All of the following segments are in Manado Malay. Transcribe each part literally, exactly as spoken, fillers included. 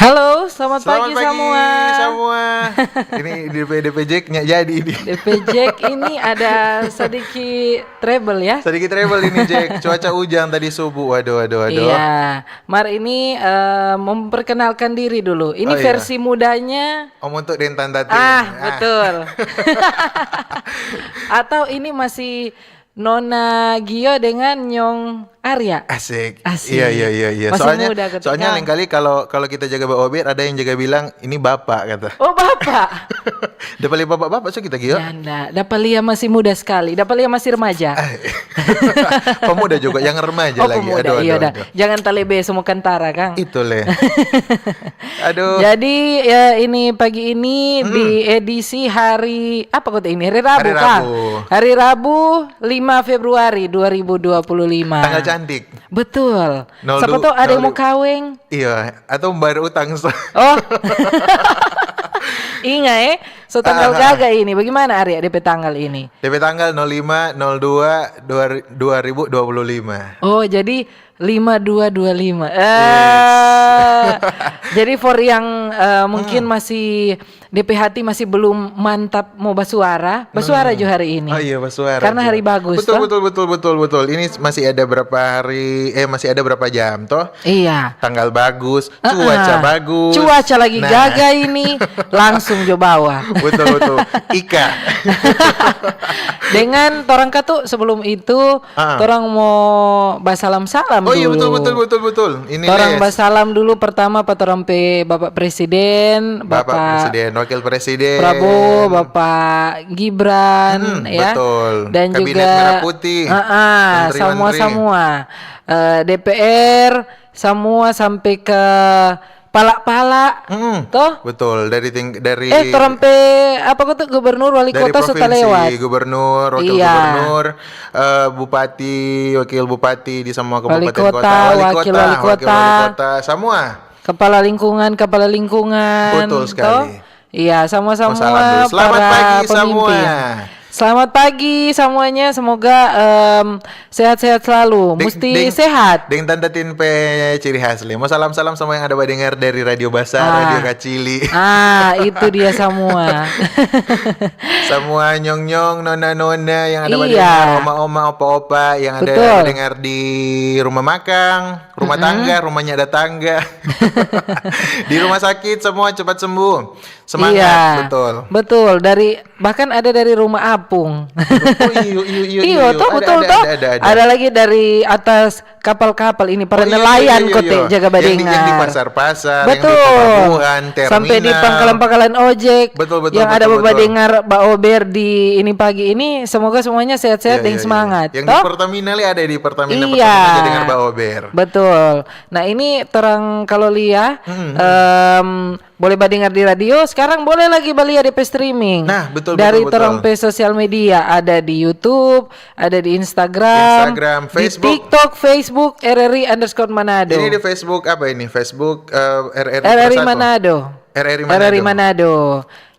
Halo, selamat pagi Selamat pagi semua. Semua. Ini D P D P Jack-nya jadi ini. D P Jack ini ada sedikit trouble ya. Sedikit trouble ini, Jack. Cuaca hujan tadi subuh. Waduh, waduh, waduh. Iya, Mar ini eh, memperkenalkan diri dulu. Ini Oh, iya. Versi mudanya. Om untuk Dentan Tatin. Ah, betul. Atau ini masih Nona Gio dengan Nyong Arya. Asik. Asik. Iya, iya, iya, iya. Masih Soalnya, muda ketika soalnya lain kali kalau kalau kita jaga Mbak Ober, ada yang jaga bilang ini bapak kata. Oh, bapak. Dapat lihat bapak-bapak so kita Gio. Ya, nda. Dapat lia masih muda sekali. Dapat lia masih remaja. Pemuda juga, jangan remaja Oh, lagi. pemuda. Aduh, aduh, Iya, dah. aduh. Jangan talebe semua kantara, Kang. Itu leh. Aduh. Jadi ya ini pagi ini di edisi hari apa kota ini? Hari Rabu, Hari Kang. Rabu. Hari Rabu lima Februari dua ribu dua puluh lima. Tanggal cantik. Betul. Nol Siapa du- tahu ada yang nol mau kaweng. Iya, atau baru utang. Oh. Inga eh, so tanggal Ah. gaga ini. Bagaimana Arya D P tanggal ini? D P tanggal nol lima nol dua dua ribu dua puluh lima. Oh, jadi lima dua dua lima. Eh, jadi for yang eh, mungkin masih D P hati masih belum mantap mau basuara, basuara jo hari ini. Oh iya, basuara. Karena Jo. hari bagus, Betul, toh? betul, betul, betul, betul. Ini masih ada berapa hari? Eh, masih ada berapa jam, toh? Iya. Tanggal bagus, Heeh. cuaca bagus. Cuaca lagi Nah, gaga ini, langsung jo bawa. Betul, betul. Ika. Dengan torang katu sebelum itu, Ah. torang mo basalam-salam Oh iya, betul, dulu. Betul, betul, betul. Ini Torang Les. Basalam dulu pertama pa torang pe Bapak Presiden, Bapak Bapak Presiden, Wakil Presiden. Prabowo, Bapak Gibran, Hmm, ya, betul. Dan Kabinet juga Merah Putih, Ah, ah, menteri-menteri. Semua, semua. Eh, D P R, semua sampai ke pala-pala, Mm-mm. toh? Betul, dari ting- dari Eh, torang pe apa kata gubernur, wali dari kota so provinsi, talewat. Gubernur, wakil Iya. Gubernur, eh, bupati, wakil bupati di semua Wali kabupaten kota, wali wakil kota, wali wakil kota. Wali kota, semua. Kepala lingkungan, kepala lingkungan, Betul sekali. Toh? Iya, sama-sama Masalah dulu. Selamat para pagi pemimpin. Semua. Selamat pagi semuanya, semoga em, sehat-sehat selalu. Deng- Mesti deng- sehat. Deng Tanta Tin pe ciri khas le. Mau salam-salam sama yang ada badengar dari Radio Basa, Ah. Radio Kacili. Ah, itu dia semua. Semua nyong-nyong, nona-nona yang ada Iya. badengar, oma-oma, opa-opa yang ada Betul. badengar di rumah makang, rumah tangga, rumahnya ada tangga. Di rumah sakit semua cepat sembuh. Semangat, Iya. Betul. Betul. Dari bahkan ada dari rumah apung. Oh, iyo, iyo, iyo, Iyo, toh, Ada, betul, ada, toh. Ada, ada, ada. Ada lagi dari atas kapal-kapal ini, para Oh, iyo, nelayan iyo, iyo, kote iyo. jaga Yang di, yang di badengar. pasar-pasar, yang di Betul. pelabuhan, Sampai di terminal. pangkalan-pangkalan ojek. Betul, betul, Yang betul, ada betul. Bapak dengar, Baober di ini pagi ini, semoga semuanya sehat-sehat Iya, dan iya, iya. Semangat. Yang Toh? Di Pertamina le ada di Pertamina, Iya. Pertamina dengar Baober. Betul. Nah, ini terang kalau lia Mm-mm. em, boleh badengar di radio, sekarang boleh lagi balia D P streaming. Nah, betul, Dari betul, betul. torang pe sosial media, ada di YouTube, ada di Instagram, Instagram, di Facebook. TikTok, Facebook, R R I underscore Manado. Ini di Facebook apa ini? Facebook eh, R R I R R I Persatuan. Manado. R R I R R I Manado. Manado.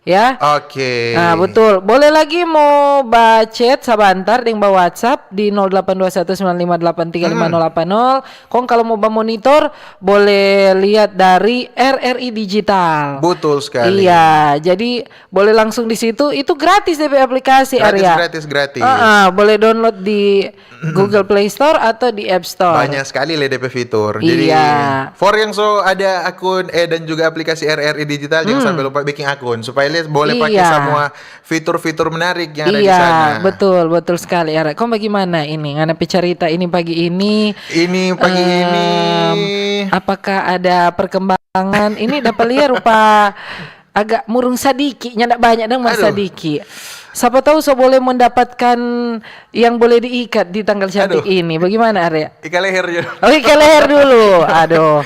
Ya. Oke. Nah, betul. Boleh lagi mau ba chat, sa bantar deng ba WhatsApp di nol delapan dua satu sembilan lima delapan tiga lima nol delapan nol. Kong kalau mau ba monitor, boleh lihat dari R R I Digital. Betul sekali. Iya, jadi boleh langsung di situ. Itu gratis D P aplikasi, Gratis, Arya. gratis, gratis. Heeh, boleh download di Google Play Store atau di App Store. Banyak sekali le D P fitur. Jadi Iya. for yang so ada akun eh dan juga aplikasi R R I Digital, jangan sampai lupa bikin akun supaya le boleh pakai Iya. Semua fitur-fitur menarik yang ada di Iya, sana. Betul, betul sekali, Arya. Kong bagaimana ini? Ngana pe carita ini pagi ini? Ini pagi Em, ini. Apakah ada perkembangan? Ini dapat lihat rupa agak murung sadiki, nyanda banyak dong, mas Aduh. Sadiki. Siapa tahu so boleh mendapatkan yang boleh diikat di tanggal cantik Aduh. Ini. Bagaimana, Arya? Ika leher ya. Oh, ika leher dulu. Aduh.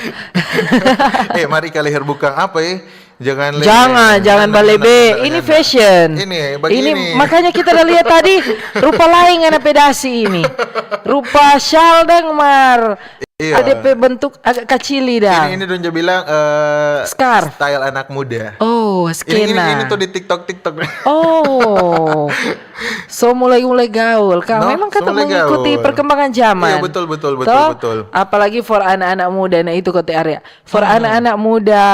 Eh, mari ika leher bukan apa ya? Jangan leher. Jangan, jangan Jangan, balebe. jangan, Ini jangan. Fashion. Ini, begini. Ini makanya kita udah lihat tadi rupa lain ngana pe dasi ini. Rupa shawl deng mar. Iya. Ada pe bentuk agak kacili, dang. Ini ini dong ja bilang eh Scarf. Style anak muda. Oh, Ini ini, skena. Ini tuh di TikTok TikTok. Oh. So mulai-mulai gaul. Kang, No, memang so kata mulai mengikuti gaul. Perkembangan zaman. Iya, betul, betul, betul, Toh? Betul. Apalagi for anak-anak muda. Nah, itu kote area. For anak-anak muda,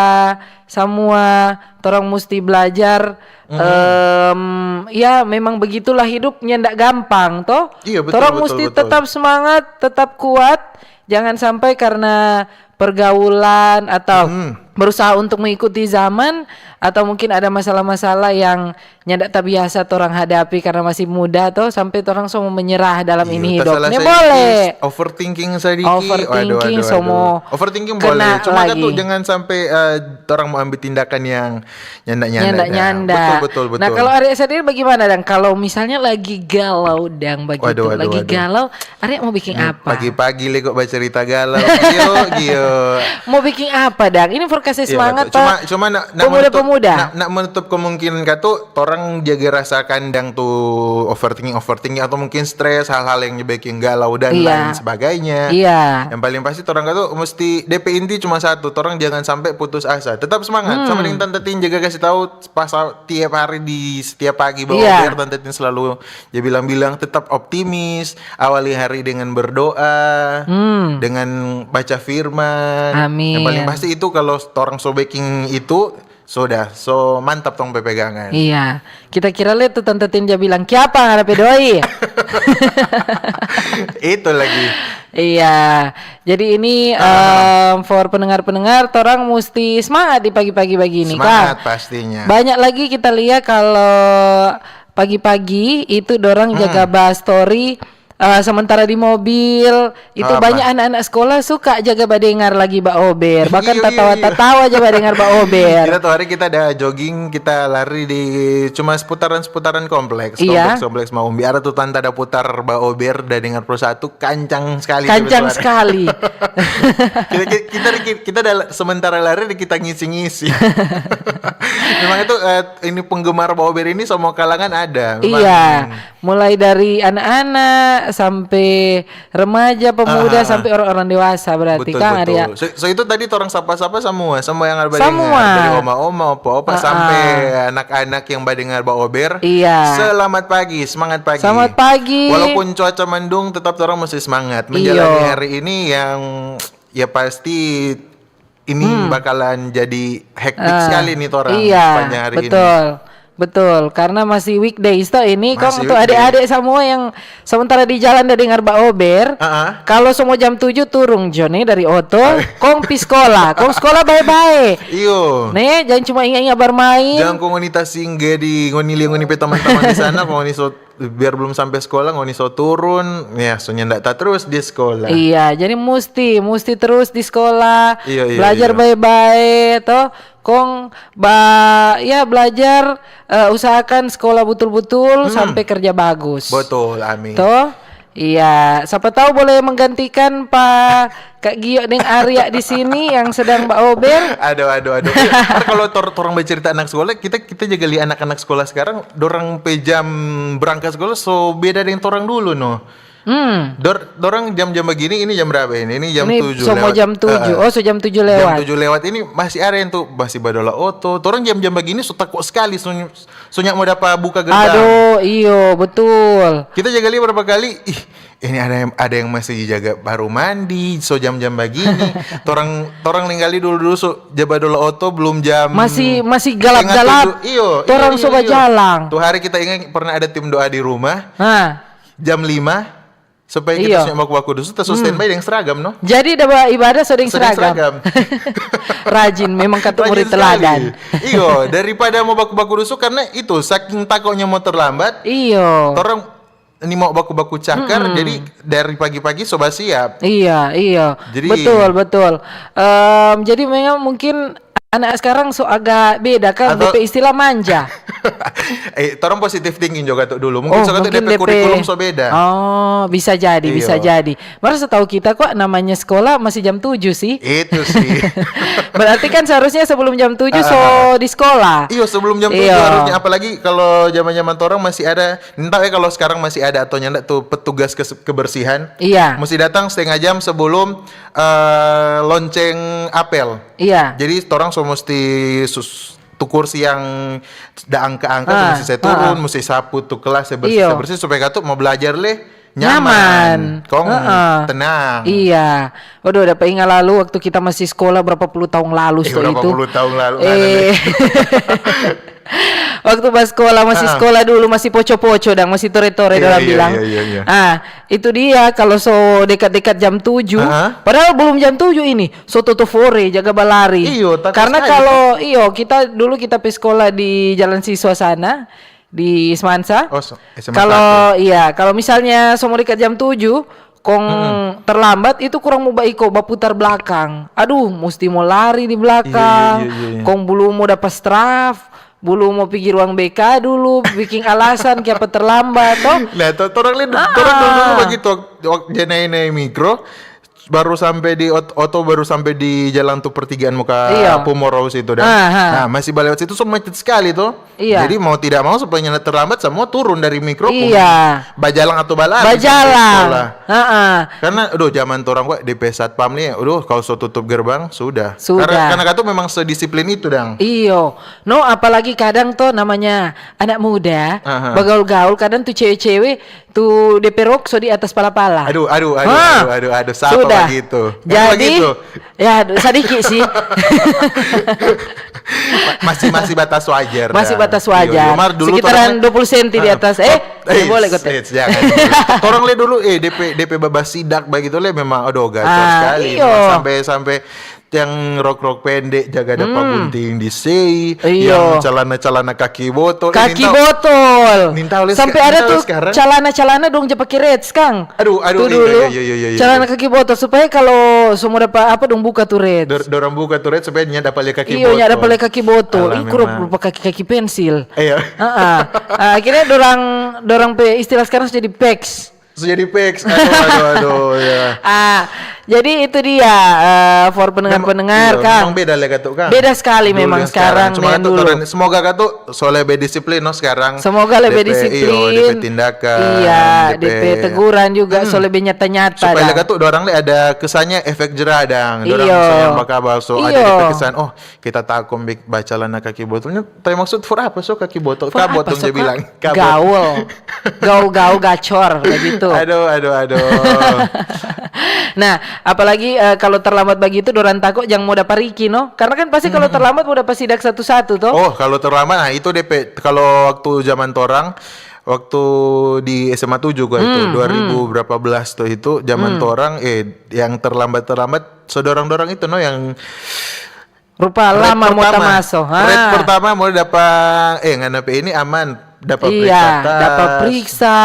semua torang musti belajar. Em, ya, memang begitulah hidupnya, ndak gampang, toh. Iya, betul, Torang betul, musti betul. Tetap semangat, tetap kuat. Jangan sampai karena pergaulan atau berusaha untuk mengikuti zaman, atau mungkin ada masalah-masalah yang nyanda tabiasa torang hadapi karena masih muda, toh, sampai torang so mau menyerah dalam ini Iya, hidup. tasalah Nih sadiki, boleh. Overthinking sadiki. Overthinking, Aduh, aduh, so aduh. Mau Overthinking kena boleh. Cuma kan lagi. Tuh jangan sampai eh, orang mau ambil tindakan yang nyanda-nyanda. Nyanda-nyanda. Betul, betul, betul. Nah, kalau Arya sendiri bagaimana, dang? Kalau misalnya lagi galau, dang, begitu, Waduh, waduh, lagi waduh. Galau, Arya mau bikin apa? Pagi-pagi le kok bacerita galau. Gio, gio. Mau bikin apa, dang? Ini for kasih Iya, semangat, betul. Cuma Pak. Cuma nak nak Pemuda-pemuda. Menutup, nak, nak menutup kemungkinan katu orang jaga rasa kandang tu overthinking overthinking atau mungkin stres, hal-hal yang bikin galau dan Iya. Lain sebagainya. Iya. Yang paling pasti orang katu mesti D P inti cuma satu, orang jangan sampai putus asa. Tetap semangat. Sama dengan Tante Tin juga kasih tahu pas tiap hari di setiap pagi bahwa Iya. Biar Tante Tin selalu dia bilang-bilang tetap optimis, awali hari dengan berdoa, dengan baca firman. Amin. Yang paling pasti itu kalau orang so beking itu sudah so mantap tong pepegangan. Iya. Kita kira le tu Tante Tin dia bilang, "Kiapa ngana pe doi?" Itu lagi. Iya. Jadi ini em, for pendengar-pendengar, torang musti semangat di pagi-pagi bagini, Semangat Kang. Pastinya. Banyak lagi kita lihat kalau pagi-pagi itu dorang jaga ba story eh, sementara di mobil itu Apa? Banyak anak-anak sekolah suka jaga badengar lagi ba ober, bahkan Iya, iya, tatawa-tatawa aja badengar ba ober. Kita tuh hari kita ada jogging, kita lari di cuma seputaran-seputaran kompleks, Iya. Kompleks-kompleks Maumbi. Ada tuh tanta ada putar ba ober, ada dengar pro satu, kancang sekali. Kancang Kebetulan. Sekali. Kita kita kita, kita ada sementara lari di kita ngisi-ngisi. Memang itu eh, ini penggemar ba ober ini semua kalangan ada. Memang. Iya, mulai dari anak-anak sampai remaja, pemuda, Ah, ah, ah. Sampai orang-orang dewasa berarti, Betul, Kang betul. Arya. So, so itu tadi orang sapa-sapa semua, semua yang ada Semua. Dari oma-oma, opa-opa, Ah, sampai ah. Anak-anak yang badengar ba ober. Iya. Selamat pagi, semangat pagi. Selamat pagi. Walaupun cuaca mendung, tetap orang masih semangat menjalani Iyo. Hari ini yang ya pasti ini bakalan jadi hektik Ah, sekali nih orang Iya, sepanjang hari ini. Betul. Betul, karena masih weekdays toh ini, Kong, Masih untuk weekday. Adik-adik semua yang sementara di jalan dia dengar ba ober. Ah, ah. Kalau semua jam tujuh turun jo nih dari oto, Kong pi sekolah, Kong sekolah bae-bae. Iyo. Nih, jangan cuma ingat-ingat bermain. Jangan kong ngoni tasingge di ngoni lia ngoni pe teman-teman di sana, kong ngoni so biar belum sampai sekolah, ngoni so turun, ya so nyanda ta terus di sekolah. Iya, jadi musti musti terus di sekolah, Iya, iya, belajar iya. Bae-bae toh. Kong ba ya belajar, eh, usahakan sekolah betul-betul sampai kerja bagus. Betul, amin. Toh? Iya, siapa tahu boleh menggantikan Pak Kak Gio deng Arya di sini yang sedang ba ober. Aduh, aduh, aduh. Iya, ntar kalau tor orang bercerita anak sekolah, kita kita juga lihat anak-anak sekolah sekarang, dorang pe jam berangkat sekolah so beda dengan orang dulu no. Hmm. Dor dorang jam-jam begini, ini jam berapa ini? Ini jam Ini tujuh semua lewat. Jam tujuh. Heeh. Oh, so jam tujuh Jam lewat. Tujuh lewat ini masih ada yang tuh masih badola oto. Torang jam-jam begini so tako sekali, so, so nyak mau dapat buka gerbang. Aduh, iyo, betul. Kita jaga lihat berapa kali, ih, ini ada yang ada yang masih jaga baru mandi, so jam-jam begini. Torang torang lain kali dulu-dulu so jaba dola oto belum jam Masih masih setengah galap-galap. Tujuh. Iyo, Torang iyo, so iyo, iyo. bajalang. Tuh hari kita ingat pernah ada tim doa di rumah Hah. Jam lima supaya Iyo. Kita so nyak baku-baku dusu, kita so standby deng seragam no. Jadi da ba ibadah so deng So deng seragam. seragam. Rajin, memang katu Rajin murid sekali. Teladan. Iyo, daripada mau baku-baku dusu karena itu saking takonya mau terlambat, Iyo. Torang ini mau baku-baku cakar, jadi dari pagi-pagi so basiap. Iya, iya. Jadi Betul, betul. Em, jadi memang mungkin Anak sekarang so agak beda kan, Atau- depe istilah manja. Eh, torang positive thinking juga tuh dulu. Mungkin Oh, so kata mungkin depe depe- kurikulum so beda. Oh, bisa jadi, bisa Iyo. jadi. Mar setahu kita kok namanya sekolah masih jam tujuh sih. Itu sih. Berarti kan seharusnya sebelum jam tujuh so Ah. di sekolah. Iyo, sebelum jam tujuh Iyo. harusnya. Apalagi kalau zaman-zaman torang masih ada, entah ya kalau sekarang masih ada atau nyanda tuh petugas kes- kebersihan. Iya. Mesti datang setengah jam sebelum eh, lonceng apel. Iya. Jadi torang so mesti sus tu kursi yang da angka-angka Ah, so mesti saya turun, ah. mesti sapu tu kelas saya bersih, Iyo. saya bersih supaya katu mau belajar le Nyaman. nyaman. Kong Heeh. tenang. Iya. Waduh, dapat ingat lalu waktu kita masih sekolah berapa puluh tahun lalu Eh, so berapa itu. puluh tahun lalu, Eh. ada deh. Waktu pas sekolah, masih Ah. sekolah dulu, masih poco-poco dang, masih tore-tore Iya, dorang iya, bilang. iya, iya, iya. Ah, itu dia kalau so dekat-dekat jam tujuh, Ah. padahal belum jam tujuh ini, so toto fore jaga balari. Iyo, takut Karena sekali. Kalau iyo kita dulu kita pe sekolah di Jalan Siswa sana di Semansa. Oh, so- S M A Kalau iya, kalau misalnya so mau dekat jam tujuh, kong terlambat itu kurang mau baiko baputar belakang. Aduh, mesti mau lari di belakang. Iya, iya, iya, iya. Kong belum mau dapat straf, belum mau pergi ruang B K dulu, bikin alasan kiapa terlambat toh. Nah, to- torang lihat Ah. torang dulu, dulu begitu waktu, waktu je naik-naik mikro baru sampai di ot- oto baru sampai di jalan tu pertigaan muka Iya. Pumorou situ dah. Aha. Nah, masih balewat situ so macet sekali tuh. Iya. Jadi mau tidak mau supaya nyanda terlambat semua turun dari mikro. Iya. Bajalang atau balari Bajalang. sampai sekolah. Heeh. Karena aduh zaman torang kok di P satpam nih, aduh kalau so tutup gerbang sudah. Sudah. Karena karena katu memang sedisiplin itu dang. Iyo. No, apalagi kadang tuh namanya anak muda, Aha. bagaul-gaul, kadang tuh cewek-cewek tuh depe rok so di atas pala-pala. Aduh, aduh, aduh, Hah? aduh, aduh, aduh, siapa Sudah. Begitu? Yang Jadi, begitu? Ya, aduh, sadiki sih. Ma- masih masih batas wajar. Masih dah. batas Iya, wajar. iya. Mar, dulu Sekitaran torang- dua puluh senti di Ah, atas. oh, Eh, ya boleh kok, Teh. Eh, jangan. Torang lihat dulu, eh, D P, D P babas sidak begitu le memang, aduh, gacor Ah, sekali. iyo. Memang sampai, sampai yang rok-rok pendek jaga dapa gunting di sei, Iyo. yang celana-celana kaki botol. Eh, Kaki Ninta- botol. Ninta oleh Sampai seka- ada Ninta tuh oleh sekarang. Celana-celana dong ja pake reds, Kang. Aduh, aduh, Tuh iya, dulu. Iya, iya, iya, iya, iya. Celana kaki botol supaya kalau semua dapat apa dong buka tuh reds. Dor- dorang buka tuh red supaya dia dapat lihat kaki Iyo, botol. Nyanda dapat lihat kaki botol. Alah, Ih, kurang memang. Rupa kaki kaki pensil. Iya. Heeh. Ah, akhirnya dorang dorang pe istilah sekarang so jadi pecs. So jadi pecs. Aduh, aduh, aduh, ya. Ah, jadi itu dia eh, for pendengar-pendengar Iya, Kang. Memang beda le katu Kang. Beda sekali Dulu memang yang sekarang Cuma dengan katu dulu. Torang, semoga katu so lebih disiplin no sekarang. Semoga lebih D P, iyo, disiplin. D P tindakan. Iya, D P teguran juga Hmm. so lebih nyata-nyata Supaya dah. Katu dorang le ada kesannya efek jerah dang. Dorang Iyo. so yang bakabal so ada Iyo. D P kesan. Oh, kita takut bik- baca lana kaki botolnya. Tapi maksud for apa so kaki botol? For Kabot apa, dong dia Soka? Bilang. Kabot. Gaul. Gaul-gaul gacor begitu. Aduh, aduh, aduh. Nah, apalagi eh, kalau terlambat begitu dorang takut jangan mau dapat Riki no. Karena kan pasti kalau terlambat mau dapat sidak satu-satu toh. Oh, kalau terlambat, nah itu D P. Kalau waktu zaman torang, waktu di S M A tujuh gua itu, Hmm, dua ribu berapa belas tuh itu, zaman torang, eh yang terlambat-terlambat, so dorang-dorang itu no yang Rupa red lama mau pertama. tamaso. Ha. Red pertama mau dapat, eh nggak dapat ini aman, dapat periksa Iya, tas. dapat periksa,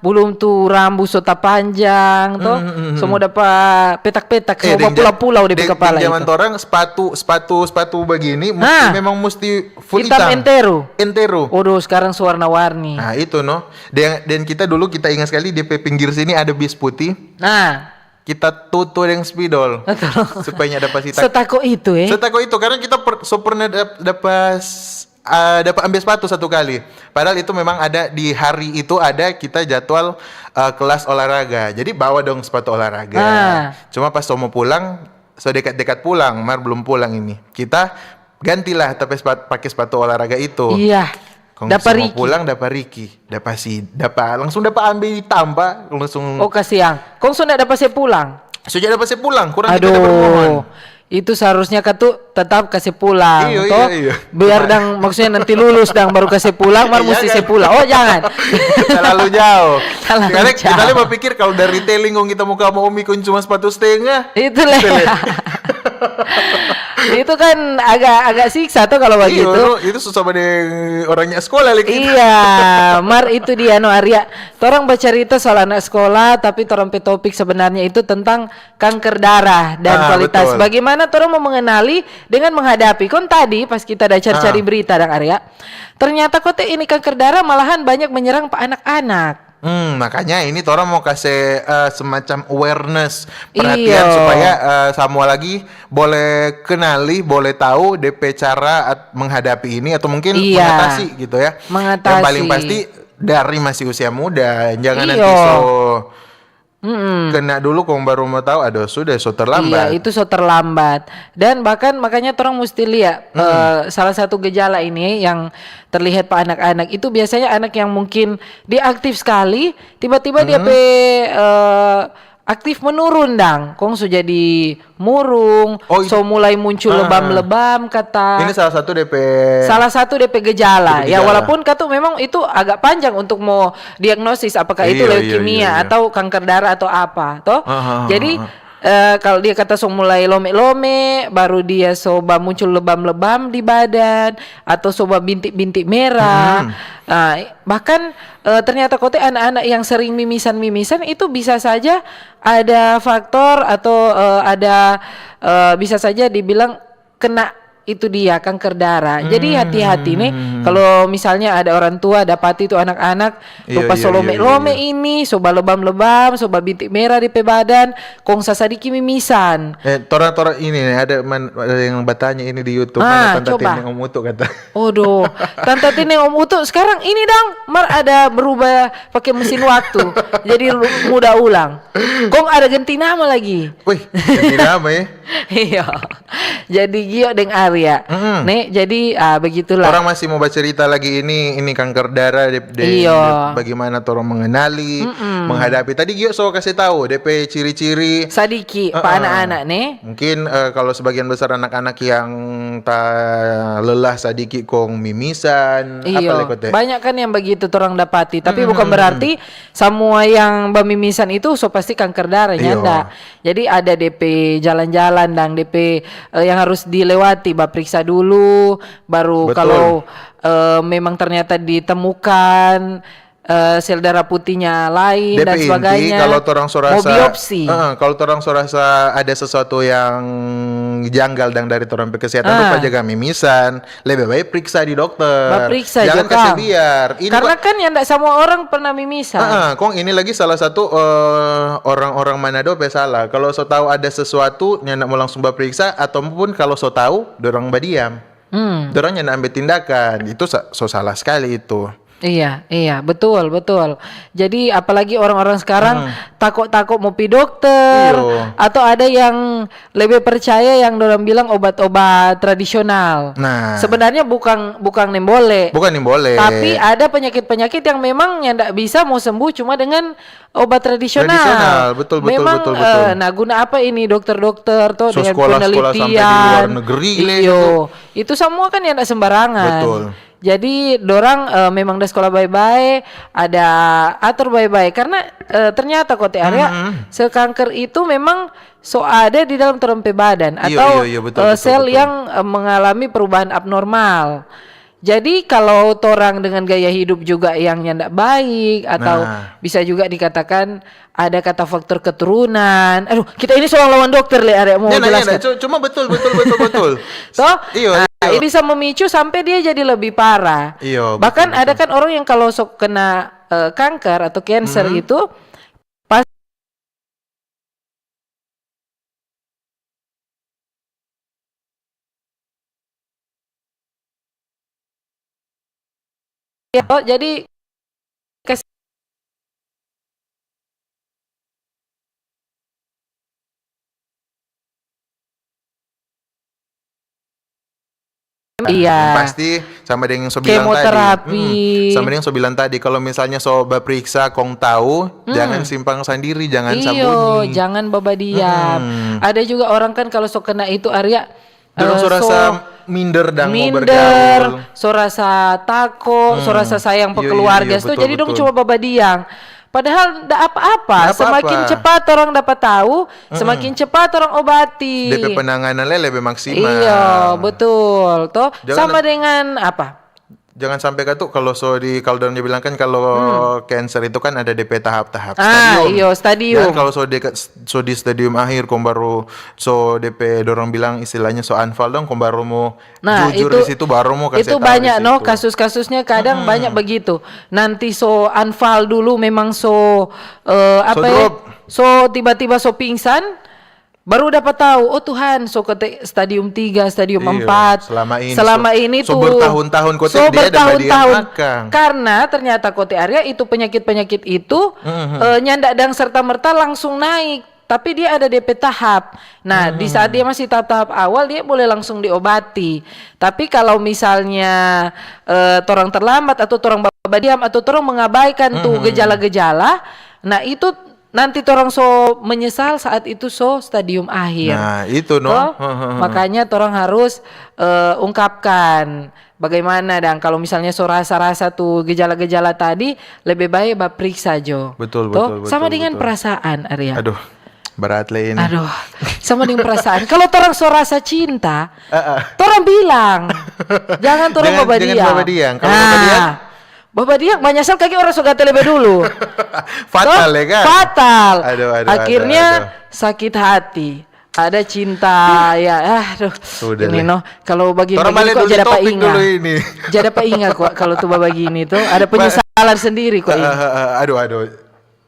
belum tuh rambu so tapanjang toh. Mm, mm, mm. Semua dapat petak-petak, Eh, semua deng ja- pulau-pulau di deng- kepala deng zaman itu. Torang sepatu sepatu sepatu begini mesti Hah. memang mesti full Hitam hitam. enteru. Enteru. Waduh, sekarang so warna-warni. Nah, itu no. Dan, dan kita dulu kita ingat sekali di pe pinggir sini ada bis putih. Nah, Kita tutu deng spidol. Supaya nyanda dapat sitak. Setako itu eh. Setako itu karena kita per, so pernah dap, dapat ah, dapat ambil sepatu satu kali. Padahal itu memang ada di hari itu ada kita jadwal eh, kelas olahraga. Jadi bawa dong sepatu olahraga. Ah. Cuma pas so mau pulang, so dekat-dekat pulang, mar belum pulang ini. Kita gantilah tapi sepat, pakai sepatu olahraga itu. Iya. Kong Dapa so mau Riki. Pulang dapa Riki, dapa si, dapa langsung dapa ambil tampa langsung. Oh kasiang. Kong so ndak dapa se pulang. So jadi dapa se pulang, kurang Aduh. Kita dapa rumahan. Itu seharusnya katu tetap kasih pulang Iyo, toh. Iyo, iyo. Biar dang maksudnya nanti lulus dang baru kasih pulang, mar Iya, mesti kan? Se pulang. Oh jangan. Terlalu jauh. Terlalu Karena jauh. Kita lihat berpikir kalau dari Teling kong kita mau ke Omi kong cuma sepatu setengah. Itu lah. Itu lah. Itu kan agak, agak siksa tuh kalau begitu. Iyo, itu susah pada orangnya sekolah lagi. Iya, mar itu dia no Arya. Torang bacarita soal anak sekolah, tapi torang pe topik sebenarnya itu tentang kanker darah dan ah, kualitas. Betul. Bagaimana torang mau mengenali dengan menghadapi? Kon tadi pas kita ada cari-cari ah. berita dang Arya, ternyata kote ini kanker darah malahan banyak menyerang pa anak-anak. Hmm, makanya ini torang mau kasih uh, semacam awareness, perhatian iyo. Supaya uh, semua lagi boleh kenali, boleh tahu D P cara menghadapi ini atau mungkin iya. Mengatasi gitu ya. Mengatasi. Yang paling pasti dari masih usia muda, jangan iyo. Nanti so Mm-mm. Kena dulu kong baru mau tahu, aduh sudah so terlambat. Iya, itu so terlambat. Dan bahkan makanya orang mesti lihat mm-mm. Uh, salah satu gejala ini yang terlihat pa anak-anak itu biasanya anak yang mungkin dia aktif sekali, tiba-tiba mm-hmm. Dia pe uh, aktif menurun dang. Kong so jadi murung, oh, so mulai muncul ah. Lebam-lebam kata. Ini salah satu D P. Salah satu D P gejala. D P ya gejala. Walaupun katu memang itu agak panjang untuk mau diagnosis apakah itu iyo, leukemia iyo, iyo. Atau kanker darah atau apa, toh. Aha, jadi aha. Uh, kalau dia kata so mulai lome-lome, baru dia so ba muncul lebam-lebam di badan atau so ba bintik-bintik merah. Hmm. Uh, bahkan uh, ternyata kote anak-anak yang sering mimisan-mimisan itu bisa saja ada faktor atau uh, ada uh, bisa saja dibilang kena itu dia kanker darah. Hmm. Jadi hati-hati nih kalau misalnya ada orang tua dapati itu anak-anak lupa iya, so lome-lome iya, iya. Ini, so ba lebam-lebam, so ba bintik merah di pe badan, kong sasadiki mimisan. Eh, tora-tora ini nih ada, man, ada yang bertanya ini di YouTube ah, mana tante coba. Tini Om Utu kata. Odoh, tante Tini Om Utu sekarang ini dang mar ada berubah pakai mesin waktu. Jadi muda ulang. Kong ada ganti nama lagi. Wih, ganti nama ya. Iya. Jadi Gio deng Arya. Mm-mm. Nih, jadi ah, begitulah. Orang masih mau bercerita lagi ini, ini kanker darah, de, de, iyo. Bagaimana orang mengenali, mm-mm. Menghadapi. Tadi Gio so kasih tahu, D P ciri-ciri. Sadiki, uh-uh. Pa anak-anak nih. Mungkin uh, kalau sebagian besar anak-anak yang ta lelah sadiki kong mimisan, iyo. Apa lagi kote? Banyak kan yang begitu orang dapati, tapi mm-mm. Bukan berarti semua yang bamimisan itu so pasti kanker darah, iyo. Nyanda. Jadi ada D P jalan-jalan dang, D P eh, yang harus dilewati, baperiksa dulu, baru betul. Kalau eh, memang ternyata ditemukan eh, sel darah putihnya lain D P dan sebagainya. Kalau orang so rasa, mau biopsi. Uh, kalau orang so rasa ada sesuatu yang janggal dang dari orang kesehatan, uh. Lupa jaga mimisan, lebih baik periksa di dokter. Baperiksa jangan kasih biar. Ini karena kok, kan yang ndak semua orang pernah mimisan. Uh, kong ini lagi salah satu uh, orang-orang Manado pe salah. Kalau so tahu ada sesuatu, nyanda mau langsung baperiksa, ataupun kalau so tahu, dorang badiam. Hmm. Dorang nyanda ambil tindakan. Itu so salah sekali itu. Iya, iya, betul, betul. Jadi apalagi orang-orang sekarang hmm. Takut-takut mau pi dokter iyo. Atau ada yang lebih percaya yang orang bilang obat-obat tradisional. Nah. Sebenarnya bukan bukan nembole. Bukan nembole. Tapi ada penyakit-penyakit yang memang yang tidak bisa mau sembuh cuma dengan obat tradisional. Tradisional, betul betul memang, betul betul. Uh, nah, guna apa ini dokter-dokter tuh so, dengan sekolah, penelitian? Sekolah sampai di luar negeri le, iyo, gitu. Itu semua kan yang tidak sembarangan. Betul. Jadi dorang uh, memang da sekolah bae-bae, ada atur bae-bae karena uh, ternyata kote area mm-hmm. Sel kanker itu memang so ada di dalam torang pe badan atau iyo, iyo, betul, uh, betul, sel betul. Yang uh, mengalami perubahan abnormal. Jadi kalau torang dengan gaya hidup juga yang nyanda baik atau nah. Bisa juga dikatakan ada kata faktor keturunan. Aduh, kita ini seorang lawan dokter le, Arya mau ya, jelaskan. Nah, ya, nah. Cuma betul, betul, betul, betul. Toh? Iyo, nah, iyo. Ini bisa memicu sampai dia jadi lebih parah. Iyo, bahkan betul, ada betul. Kan orang yang kalau sok kena uh, kanker atau cancer hmm. Gitu, pas Ya, jadi kes- Iya. Pasti sama dengan yang so bilang tadi. Kemoterapi. Hmm, sama dengan yang so bilang tadi, kalau misalnya so baperiksa kong tahu, hmm. Jangan simpang sandiri, jangan iyo, sambunyi. Jangan babadiam. Hmm. Ada juga orang kan kalau so kena itu Arya dorang uh, so rasa so minder dan minder, mau bergaul. So rasa tako, hmm. So rasa sayang pe keluarga. Iyo, iyo, iyo, betul, jadi betul. Dong cuma babadiam. Padahal ndak apa-apa. Ndak apa-apa. Semakin cepat orang dapat tahu, semakin cepat orang obati. Depe penanganan lei lebe maksimal. Iya, betul. Toh, Jangan sama dengan apa? Jangan sampai katu kalau so di, kalau dorang bilang kan kalau cancer itu kan ada depe tahap-tahap Ah, stadium. iyo, stadium. Jangan kalau so di, so di stadium akhir kong baru so depe dorang bilang istilahnya so anfal dong kong baru mo Nah, jujur itu, di situ baru mo kasih itu tahu banyak di no situ. Kasus-kasusnya kadang banyak begitu. Nanti so anfal dulu memang so eh, apa ya? drop. So tiba-tiba so pingsan, baru dapat tahu, oh Tuhan, so ke te- stadium tiga, stadium Iya, empat. selama ini, Selama so- ini so tuh bertahun-tahun kote so dia ada bagian bertahun-tahun. Akang. Karena ternyata kote area itu penyakit-penyakit itu eh, nyanda dang serta merta langsung naik, tapi dia ada depe tahap. Nah, di saat dia masih tahap-tahap awal, dia boleh langsung diobati. Tapi kalau misalnya eh, torang terlambat atau torang babadiam atau torang mengabaikan tuh gejala-gejala, nah itu nanti torang so menyesal saat itu so stadium akhir. Nah, itu no. Toh? Heeh. Makanya torang harus eh, ungkapkan bagaimana dang kalau misalnya so rasa-rasa tuh gejala-gejala tadi, lebih baik baperiksa jo. Betul, Toh? betul, Sama betul, dengan betul. Perasaan, Arya. Aduh, berat le ini. Aduh, sama dengan perasaan. Kalau torang so rasa cinta, torang bilang, jangan torang Jangan- babadiam. jangan babadiam. Kalau Nah, babadiam? Babadiam, manyasal kaki orang so gate lebe dulu. Fatal Toh? Ya kan? Fatal. Aduh, aduh, Akhirnya aduh, aduh. Sakit hati. Ada cinta, ya, ah, aduh. Sudah Ini le. No, kalau Torang begini-begini balik kok dulu jadi apa topik ingat? Dulu ini. Jadi apa ingat kok kalau tuh begini tuh ada penyesalan sendiri kok Eh, ini. eh, eh, aduh, aduh.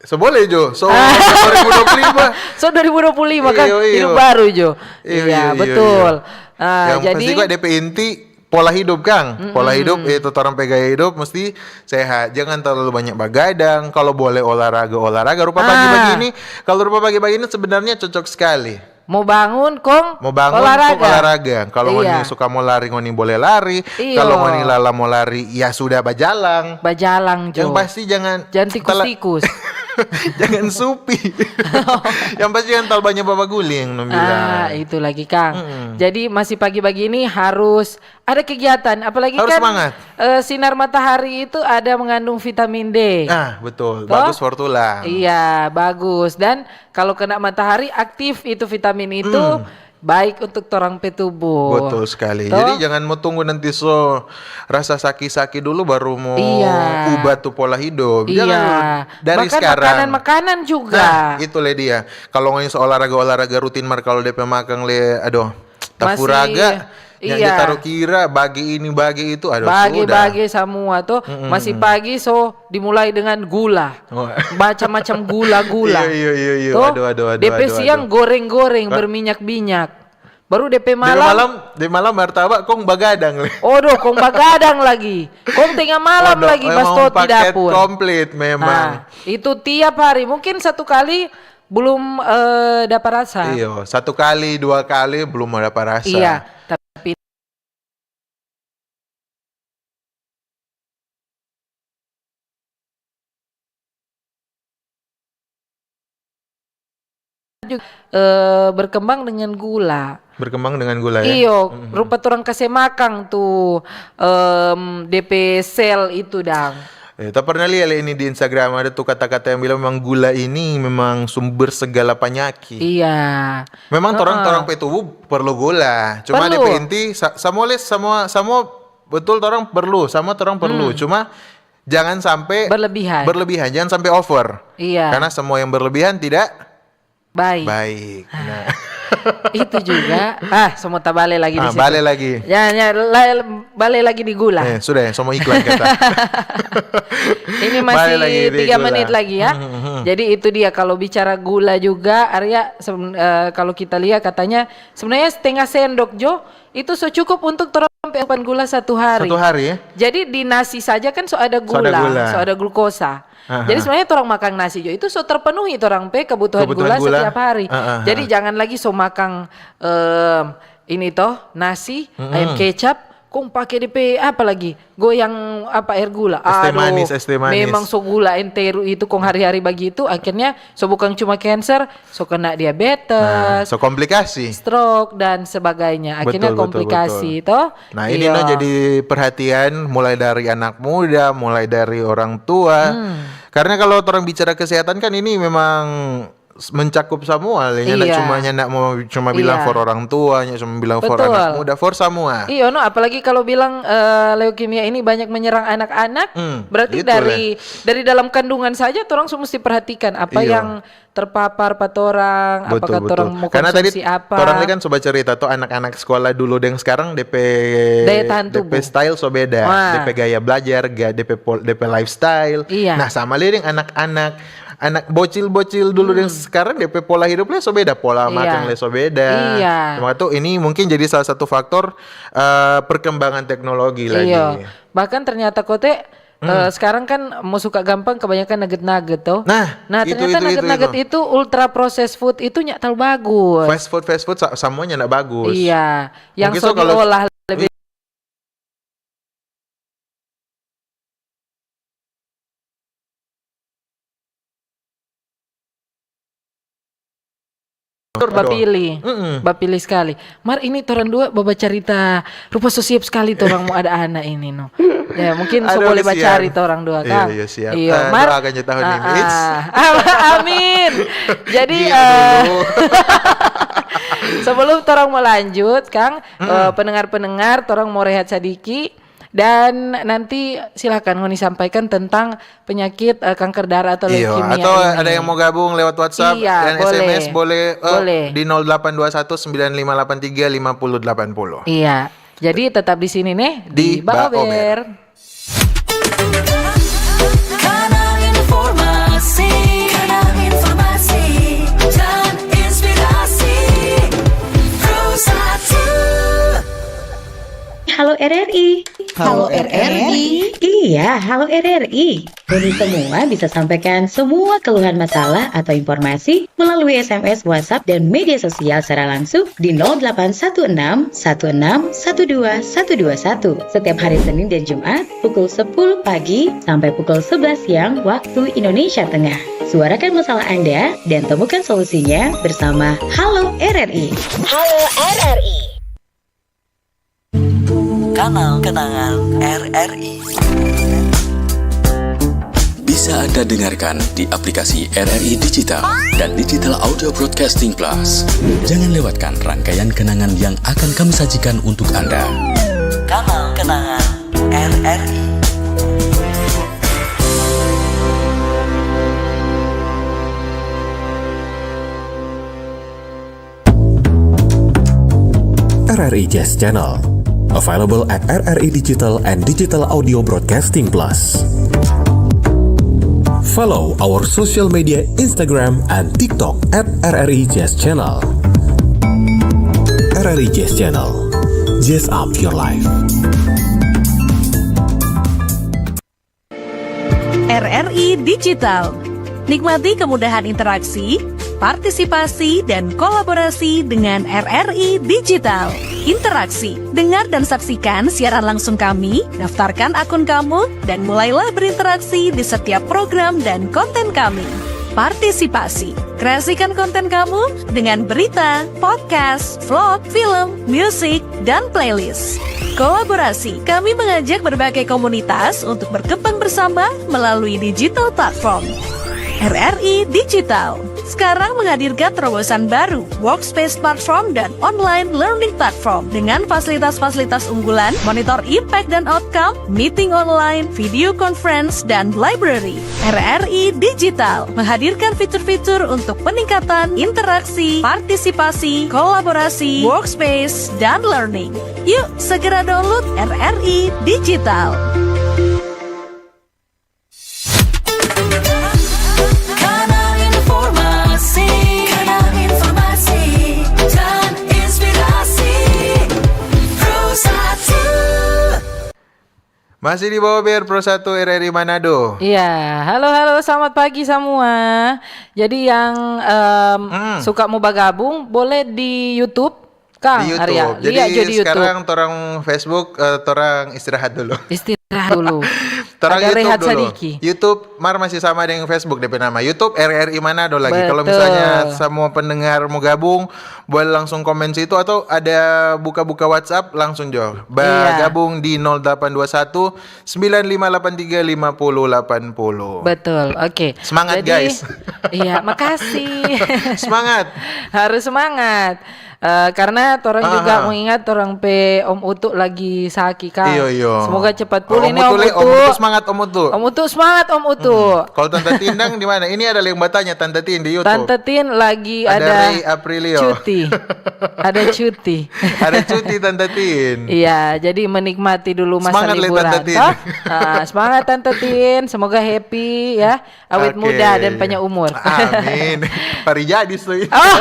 So boleh jo. So dua ribu dua puluh lima. So dua ribu dua puluh lima kan Iyo, iyo. Hidup baru jo. Iyo, Iya, iyo, iyo, betul. iyo. Ah, Yang jadi pasti kok depe inti pola hidup kang. Pola hidup itu torang pe gaya hidup mesti sehat. Jangan terlalu banyak bagadang. Kalau boleh olahraga olahraga. Rupa pagi Ah. Begini. Kalau rupa pagi begini sebenarnya cocok sekali. Mau bangun kong Mau bangun olahraga. Kong olahraga. Kalau Iya. Ngoni suka mau lari Ngoni boleh lari. Iyo. Kalau Ngoni lala mau lari ya sudah bajalang. Bajalang jo. Yang pasti jangan Jangan tikus-tikus. jangan supi. Yang pasti jangan terlalu banyak babaguling no bilang. Ah, itu lagi Kang. Jadi masih pagi-pagi ini harus ada kegiatan, apalagi Harus kan semangat. Eh, sinar matahari itu ada mengandung vitamin D. Ah, betul. Toh? Bagus for tulang. Iya, bagus. Dan kalau kena matahari aktif itu vitamin itu Hmm. baik untuk torang pe tubuh. Betul sekali. Toh? Jadi jangan mau tunggu nanti so rasa saki-saki dulu baru mau Iya. Ubah tuh pola hidup. Iya. Jangan dari Bahkan sekarang. Makanan-makanan juga. Nah, itu le dia. Kalau ngoni so olahraga-olahraga rutin mar kalau depe makang le, aduh, Masih, tapuraga. Yang iya. Taruh kira, bagi ini, bagi itu, aduh Bagi sudah. Bagi semua tuh. Masih pagi so dimulai dengan gula. Wah. Macam-macam gula-gula. Iya, iya, iya, iya. Toh, Aduh, aduh, aduh, depe aduh, siang aduh. Goreng-goreng berminyak-minyak. Baru depe Di malam, malam, di malam martabak kong bagadang le. Odoh, kong bagadang lagi. Kong tengah malam Odoh, lagi memang basto di paket dapur. Komplit memang. Nah, itu tiap hari. Mungkin satu kali belum eh, dapat rasa. Iyo, satu kali, dua kali belum ada rasa. Iya, tapi juga, eh, berkembang dengan gula. Berkembang dengan gula ya. Iyo, rupa torang kase makang tu em, depe sel itu dang. Eh, tak pernah lihat ini di Instagram ada tuh kata-kata yang bilang memang gula ini memang sumber segala penyakit. Iya. Memang torang Heeh. torang pe tubuh perlu gula. Cuma Perlu. Depe inti sa- samua les samua samua betul torang perlu, sama torang perlu. Cuma jangan sampai Berlebihan. Berlebihan, jangan sampai over. Iya. Karena semua yang berlebihan tidak Baik. Baik. Nah. Itu juga. Ah, semua tabale lagi di Ah, situ. Bale lagi. Ya, ya, la- bale lagi di gula. Eh, sudah ya, semua iklan kata. Ini Bale lagi masih di tiga gula. Menit lagi ya. Hmm, hmm, hmm. Jadi itu dia kalau bicara gula juga, Arya, seben- eh, kalau kita lihat katanya sebenarnya setengah sendok jo itu so cukup untuk torang pe asupan gula satu hari. Satu hari ya. Jadi di nasi saja kan so ada So ada gula, gula. So ada glukosa. Aha. Jadi sebenarnya torang makang nasi jo itu so terpenuhi torang pe kebutuhan, Kebutuhan gula, gula. Setiap hari. Aha. Jadi jangan lagi so makang em, ini toh nasi, ayam kecap, kong pake depe apa lagi? Goyang apa air gula. Es teh Aduh, manis, es teh manis. Memang so gula enteru itu kong hari-hari bagitu, akhirnya so bukan cuma cancer, so kena Nah, diabetes, so komplikasi. Stroke dan sebagainya. Akhirnya Betul, betul, komplikasi betul. Toh. Nah, ini Iya. No jadi perhatian mulai dari anak muda, mulai dari orang tua. Hmm. Karena kalau orang bicara kesehatan kan ini memang s-, mencakup semua, le. Nyanda Iya. cuma, nyanda mau cuma bilang Iya. for orang tua, nyanda cuma bilang for Betul. anak muda, for semua. Iyo, no, apalagi kalau bilang, eh, leukemia ini banyak menyerang anak-anak, Hmm, berarti itu, dari, le. dari dalam kandungan saja torang su mesti perhatikan apa Iyo. yang terpapar pa torang, Betul, apakah betul. torang mau Karena tadi konsumsi apa. torang ini kan so bacerita to, anak-anak sekolah dulu deng sekarang, depe, Daya tahan depe tubuh. style so beda, Wah. depe gaya belajar, ga-, depe pol-, depe lifestyle. Iya. Nah, sama le deng anak-anak, anak bocil-bocil dulu deng Hmm. sekarang, depe pola hidup le so beda, pola Iya. makan le so beda. Iya. Cuma tuh ini mungkin jadi salah satu faktor, eh, perkembangan teknologi Iya. lagi. Bahkan ternyata kote, Hmm. eh, sekarang kan mau suka gampang kebanyakan nugget-nugget, toh. Nah, Nah, itu, ternyata itu, itu, nugget-nugget itu. itu ultra processed food itu nyak terlalu bagus. Fast food, fast food sa-, semuanya nggak bagus. Iya, yang Mungkin so so kalau diolah lebih Aduh. bapili, Mm-mm. bapili sekali. Mar, ini torang dua babacarita, rupa so siap sekali torang mo ada anak ini, no. Ya, mungkin so Aduh, boleh udah siap. bacarita orang dua, Iya, Kang. iya, siap. Iya, Eh, Mar. doakan ya tahun Ah, ini. Eits. ah. Amin. Jadi, Iya eh, dulu. sebelum torang mau lanjut, Kang, Mm-mm. eh, pendengar-pendengar, torang mau rehat sadiki. Dan nanti silakan ngoni sampaikan tentang penyakit, eh, kanker darah atau Iya, leukemia atau ini. ada yang mau gabung lewat WhatsApp Iya, dan S M S boleh. boleh, eh, Boleh. di nol delapan dua satu sembilan lima delapan tiga lima puluh delapan puluh. Iya. Jadi tetap di sini nih, Di di Baober. Baober. Kanal informasi, kanal informasi, dan inspirasi. Pro satu. Halo R R I. Halo R R I. Iya, halo R R I. Ini semua bisa sampaikan semua keluhan masalah atau informasi melalui S M S, WhatsApp, dan media sosial secara langsung di nol delapan satu enam satu enam satu dua satu dua satu setiap hari Senin dan Jumat pukul sepuluh pagi sampai pukul sebelas siang waktu Indonesia Tengah. Suarakan masalah Anda dan temukan solusinya bersama Halo R R I. Halo R R I. Kanal kenangan R R I. Bisa Anda dengarkan di aplikasi R R I Digital dan Digital Audio Broadcasting Plus. Jangan lewatkan rangkaian kenangan yang akan kami sajikan untuk Anda. Kanal kenangan R R I. R R I Jazz Channel. Available at R R I Digital and Digital Audio Broadcasting Plus. Follow our social media Instagram and TikTok at R R I Jazz Channel. R R I Jazz Channel. Jazz up your life. R R I Digital. Nikmati kemudahan interaksi, partisipasi, dan kolaborasi dengan R R I Digital. Interaksi. Dengar dan saksikan siaran langsung kami, daftarkan akun kamu, dan mulailah berinteraksi di setiap program dan konten kami. Partisipasi. Kreasikan konten kamu dengan berita, podcast, vlog, film, musik, dan playlist. Kolaborasi. Kami mengajak berbagai komunitas untuk berkembang bersama melalui digital platform. R R I Digital sekarang menghadirkan terobosan baru, workspace platform dan online learning platform dengan fasilitas-fasilitas unggulan, monitor impact dan outcome, meeting online, video conference, dan library. R R I Digital menghadirkan fitur-fitur untuk peningkatan interaksi, partisipasi, kolaborasi, workspace, dan learning. Yuk, segera download R R I Digital. Kanal informasi, kanal informasi, dan inspirasi. Pro satu. Masih di Baober, Pro satu R R I Manado. Iya, halo, halo, selamat pagi semua. Jadi yang, em, Hmm. suka mau bagabung, boleh di YouTube, Kang Di YouTube. Arya. Jadi Lia jo di YouTube. sekarang torang Facebook, eh, torang istirahat dulu. Istirahat. istirahat dulu. Torang Ada YouTube rehat dulu. Sadiki. YouTube mar masih sama dengan Facebook, D P nama YouTube R R I Manado lagi. Kalau Betul. Misalnya semua pendengar mau gabung, boleh langsung komen situ atau ada buka-buka WhatsApp langsung jo. Ba- Iya. Gabung di nol delapan dua satu sembilan lima delapan tiga lima puluh delapan puluh. Betul, oke. Semangat, Jadi, guys. Iya, makasih. Semangat. Harus semangat. Eh, karena torang juga Aha. mengingat torang pe Om Utu lagi sakit, Kang. Iyo, iyo. Semoga cepat Kalau pulih Om nih, Utu Om le, Om Utu. Utu semangat, Om Utu. Om Utu, semangat, Om Utu. Kalau Tante Tin dang di mana? Ini ada yang bertanya Tante Tin di YouTube. Tante Tin lagi Ada ada, Ray Aprilio. Cuti. Ada cuti. Ada cuti Tante Tin. Iya, jadi menikmati dulu masa Semangat, Le, liburan, Tante Tin. Toh? Ah, semangat, Tante Tin. Semoga happy, ya. Awet Oke. Muda dan panjang umur. Amin. Hari jadi sih. Oh,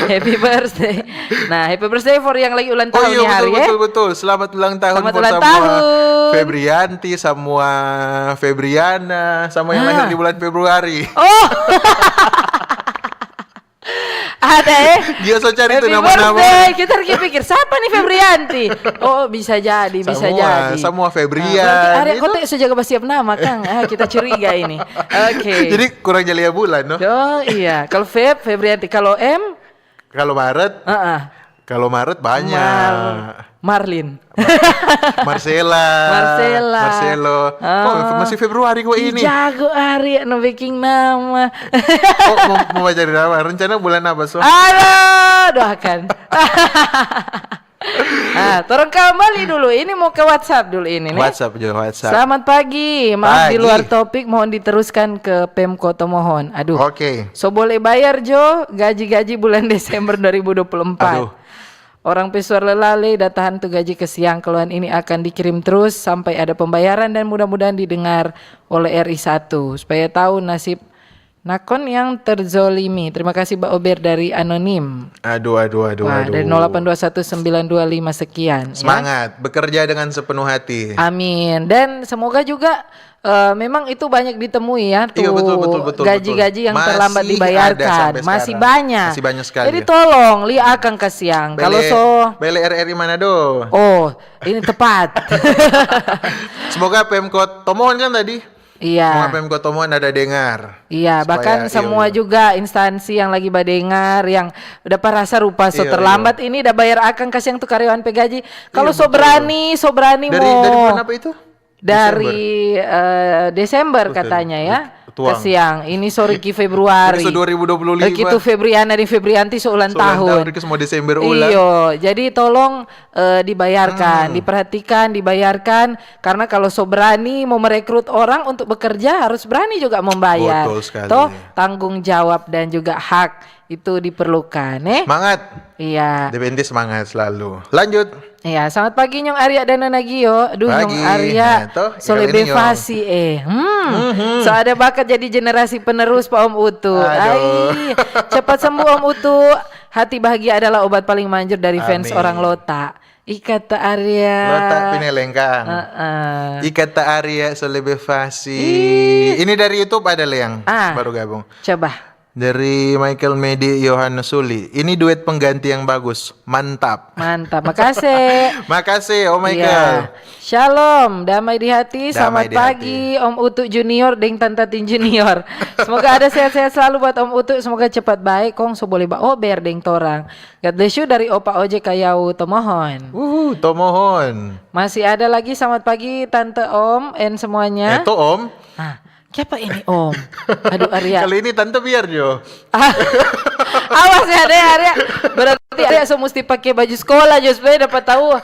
happy birthday. Nah, happy birthday for yang lagi ulang Oh tahun iya, nih betul, hari, ya. Betul, betul. Selamat ulang tahun Selamat for ulang semua tahun. Febrianti, semua Febriana, sama yang Ah. lahir di bulan Februari. Oh. Ada, eh. Dia so cari tuh Happy nama-nama. Birthday. Kita pikir, siapa nih Febrianti? Oh, bisa jadi, bisa Semua, jadi. semua Febrian, Nah, berarti ada itu. Kote sudah jaga siap nama, Kang. Ah, kita curiga ini. Oke. Jadi kurang jalia bulan, no? Oh, iya. Kalau Feb, Febrianti. Kalau M, Kalau Maret, heeh. Kalau Maret banyak. Mar- Marlin. Marcela. Marcela. Marcelo. Ah. Oh, masih Februari kok Ih, ini. Jago Ari no bikin nama. Oh, mau, mau cari nama. Rencana bulan apa, so? Aduh, doakan. Ah, torang kembali dulu. Ini mau ke WhatsApp dulu ini, nih. WhatsApp juga, WhatsApp. Selamat pagi. Maaf di Pagi. Luar topik, mohon diteruskan ke Pemko Tomohon. Aduh. Oke. So boleh bayar jo gaji-gaji bulan Desember dua ribu dua puluh empat. Aduh. Orang pesuar lelale datahan tu gaji kesiang, keluhan ini akan dikirim terus sampai ada pembayaran dan mudah-mudahan didengar oleh R I satu supaya tahu nasib nakon yang terzolimi. Terima kasih Ba Ober dari Anonim. Aduh, aduh, aduh, Wah, aduh. Dari nol delapan dua satu sembilan dua lima sekian. Ya. Semangat, bekerja dengan sepenuh hati. Amin. Dan semoga juga eh, memang itu banyak ditemui ya tuh Iya, betul, betul, betul, gaji-gaji betul. yang terlambat Masih dibayarkan. ada sampai Masih sekarang. Banyak. Masih banyak sekali. Jadi tolong liakan kasiang. Kalau Bele, so Bele R R I Manado. Oh, ini tepat. Semoga Pemkot Tomohon kan tadi? Iya. Semoga Pemkot Tomohon ada dengar. Iya, Supaya, bahkan iya, semua iya. juga instansi yang lagi badengar, yang udah rasa rupa so Iya, terlambat ini udah bayar akan kasiang tu karyawan pe gaji. Kalau Iya, so betul. berani, so berani Dari mau dari bulan apa itu? Dari eh, Desember Betul. Katanya ya. Tuang. Kasiang, ini so Ricky Februari. Ini so dua ribu dua puluh lima. Ricky tu Febriana di Febrianti so ulang So ulang tahun. Ricky semua Desember ulang. Iyo, jadi tolong eh, dibayarkan, Hmm. diperhatikan, dibayarkan. Karena kalau so berani mau merekrut orang untuk bekerja, harus berani juga membayar. Betul sekali. Toh, tanggung jawab dan juga hak itu diperlukan, eh? Semangat. Iya. D B N T semangat selalu. Lanjut. Iya, selamat pagi Nyong Arya dan Nona Gio. Aduh, Nyong Pagi. Arya, Nah, toh, so kali lebe ini, Nyong. Fasi, eh. Hmm. So ada bakat jadi generasi penerus pa Om Utu. Aduh. Ai, cepat sembuh Om Utu. Hati bahagia adalah obat paling manjur dari fans Amin. Orang Lota. Ih, kata Arya. Lota Pinelengkang. Heeh. Ih, kata Arya, so lebe Fasi. Ih. Ini dari YouTube ada, Leang. Ah. Baru gabung. Coba. Dari Michael Medi, Yohanes Suli. Ini duet pengganti yang bagus. Mantap. Mantap. Makasih. Makasih, Om Michael. Iya. Shalom, damai di hati. Damai Selamat pagi, Om Utu Junior deng Tanta Tin Junior. Semoga ada sehat-sehat selalu buat Om Utu. Semoga cepat baik. Kong so boleh baober deng torang. God bless you dari Opa Oje Kayau Tomohon. Wuhu, Tomohon. Masih ada lagi, selamat pagi Tante, Om, and semuanya. Eh, to, Om. Ah, siapa ini, Om? Aduh, Arya. Kali ini Tante biar jo. Awas ya deh, Arya. Berarti Arya so mesti pakai baju sekolah jo supaya dapat tahu.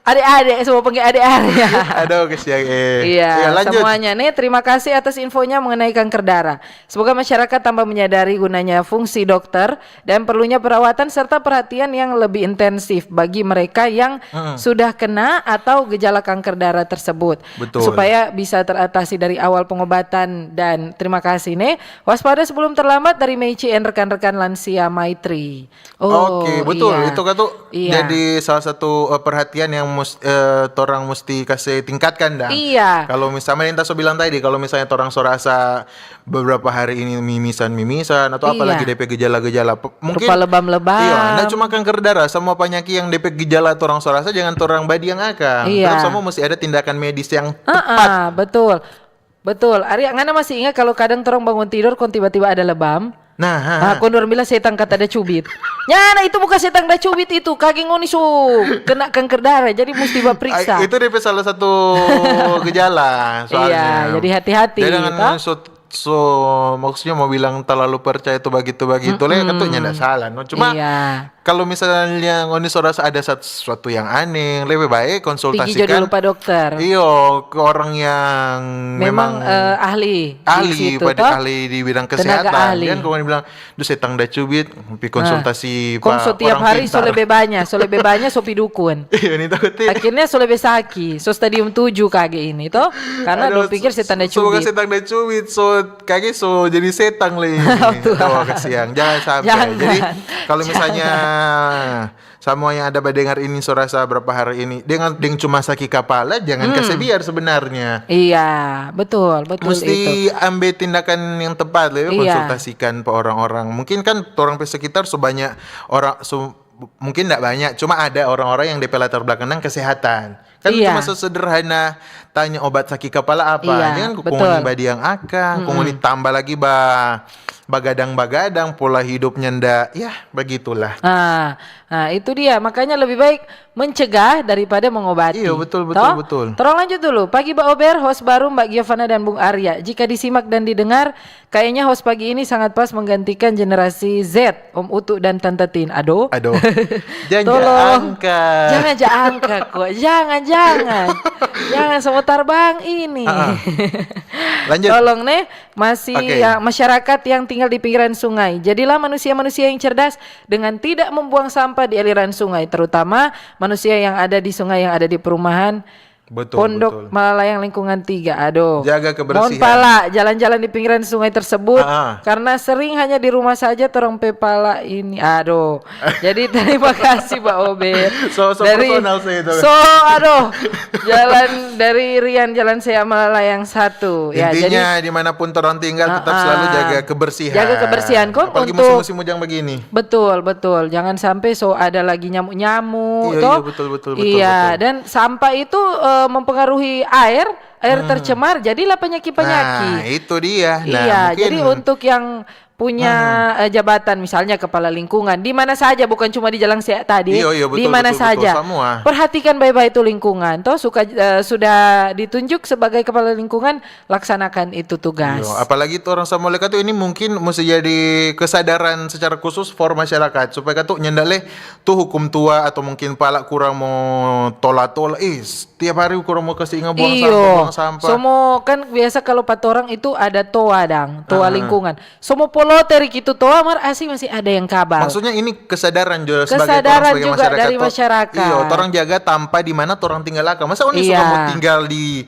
Adik-adik, semua panggil adik Arya. Aduh, kesian, eh. Iya, Ya, lanjut. Semuanya nih, terima kasih atas infonya mengenai kanker darah. Semoga masyarakat tambah menyadari gunanya fungsi dokter dan perlunya perawatan serta perhatian yang lebih intensif bagi mereka yang Mm-mm. sudah kena atau gejala kanker darah tersebut. Betul. Supaya bisa teratasi dari awal pengobatan. Dan terima kasih nih. Waspada sebelum terlambat dari Meici and rekan-rekan lansia Maitri. Oh, Oke, betul. Iya. Itu kan tuh Iya. Jadi salah satu eh, perhatian yang mus- eh, torang musti kase tingkatkan dang. Iya. Kalau misalnya yang ta so bilang tadi, kalau misalnya torang so rasa beberapa hari ini mimisan-mimisan atau apalagi Iya. depe gejala-gejala, pe- mungkin Rupa lebam-lebam. Iya, nggak cuma kanker darah, semua penyakit yang depe gejala torang so rasa jangan torang badiang akang. Iya. Terus semua mesti ada tindakan medis yang tepat. Ah, betul. Betul. Ari, ngana masih ingat kalau kadang torang bangun tidur, kong tiba-tiba ada lebam? Nah, ha, Ah, kong dorang bilang setang kata ada cubit. Nyana, itu bukan setang ada cubit itu, kage ngoni so kena kanker darah, jadi musti bapriksa. Ai, itu depe salah satu gejala soalnya. Iya, jadi hati-hati, Jadi jangan toh? so, so, maksudnya mau bilang terlalu percaya itu begitu-begitu, le, itu nyanda salah, no. Cuma Iya. kalau misalnya ngoni so rasa ada sat- sesuatu yang aneh, lebih baik Pigi jo konsultasikan. dulu pa dokter. Iyo, ke orang yang Memang, memang, eh, ahli di ahli situ, pada toh? Ahli di bidang Tenaga kesehatan. ahli. Jangan kau bilang, "Duh, setang da cubit, pi konsultasi Kong pa so tiap orang hari so pintar." lebe banya, so lebe banya, so pi dukun. Iya, ini takut ya. Akhirnya so lebe saki, so stadium tujuh kage ini, toh? Karena Aduh, dong pikir setang da so bukan cubit. Setang da cubit, so kage so jadi setang lagi. Tuhan. Tawa kasihan. Jangan sampai. Jangan. Jadi kalau misalnya semua yang ada badengar ini so rasa berapa hari ini dengan deng cuma saki kapala, jangan kasih biar sebenarnya. Iya, betul, betul Mesti itu. ambil tindakan yang tepat, lebih Iya. konsultasikan pe orang-orang. Mungkin kan orang pe sekitar so banyak orang, so, mungkin ndak banyak, cuma ada orang-orang yang depe latar belakang kesehatan. Kan Iya. cuma sesederhana tanya obat saki kapala apa, Iya, jangan kong betul. Ngoni badiang akang, kong ngoni tambah lagi ba bagadang-bagadang, pola hidupnya ndak, ya begitulah. Ah, ah, itu dia. Makanya lebih baik mencegah daripada mengobati. Iya, betul, betul, Toh? Betul. Torang lanjut dulu. Pagi Ba Ober, host baru Mbak Giovanna dan Bung Arya. Jika disimak dan didengar, kayaknya host pagi ini sangat pas menggantikan generasi Z, Om Utu dan Tante Tin. Aduh. Aduh. Jangan Tolong. Angkat. Jangan ja angka kok. Jangan, jangan. Jangan semua tarbang ini. Ah, ah. Lanjut. Tolong nih, masih Oke. ya, masyarakat yang tinggal di pinggiran sungai. Jadilah manusia-manusia yang cerdas dengan tidak membuang sampah di aliran sungai, terutama manusia yang ada di sungai yang ada di perumahan Betul, Pondok betul. Malalayang Lingkungan tiga. Aduh. Jaga kebersihan. Mohon pala jalan-jalan di pinggiran sungai tersebut Ah, ah. karena sering hanya di rumah saja torang pe pala ini. Aduh. Jadi terima kasih Ba Ober. So, so Dari personal sih itu. So, aduh. Jalan dari Rian, Jalan Sea Malalayang satu. Ya, jadi Intinya dimanapun orang tinggal tetap Ah, selalu ah. Jaga kebersihan. Jaga kebersihan, kong Apalagi untuk musim-musim hujan begini. Betul, betul. Jangan sampai so ada lagi nyamuk-nyamuk, Iya, toh. Iya, betul, betul, betul, Iya, betul. Dan sampah itu eh, mempengaruhi air, air tercemar, jadilah penyakit-penyakit. Nah, itu dia. Nah, Iya, mungkin Jadi untuk yang punya eh, jabatan, misalnya kepala lingkungan, di mana saja, bukan cuma di Jalan Sea tadi, Iya, iya, betul, di mana betul, betul, saja. Semua. Perhatikan baik-baik itu lingkungan, toh suka eh, sudah ditunjuk sebagai kepala lingkungan, laksanakan itu tugas. Iya, apalagi tuh orang Samoleka tuh ini mungkin mesti jadi kesadaran secara khusus for masyarakat supaya tuh nyanda leh tuh hukum tua atau mungkin pala kurang mau tola-tola. Ih, tiap hari kurang mau kasih ingat buang Iyo, sampah, buang sampah. Semua kan biasa kalau patorang itu ada toa dang, toa Ah. lingkungan. Semua poloter itu toa mar asi masih ada yang kabal. Maksudnya ini kesadaran juga sebagai Kesadaran orang sebagai juga masyarakat. dari Toh, masyarakat. Iya, orang jaga tampa di mana orang tinggal akang. Masa orang Iya. suka mau tinggal di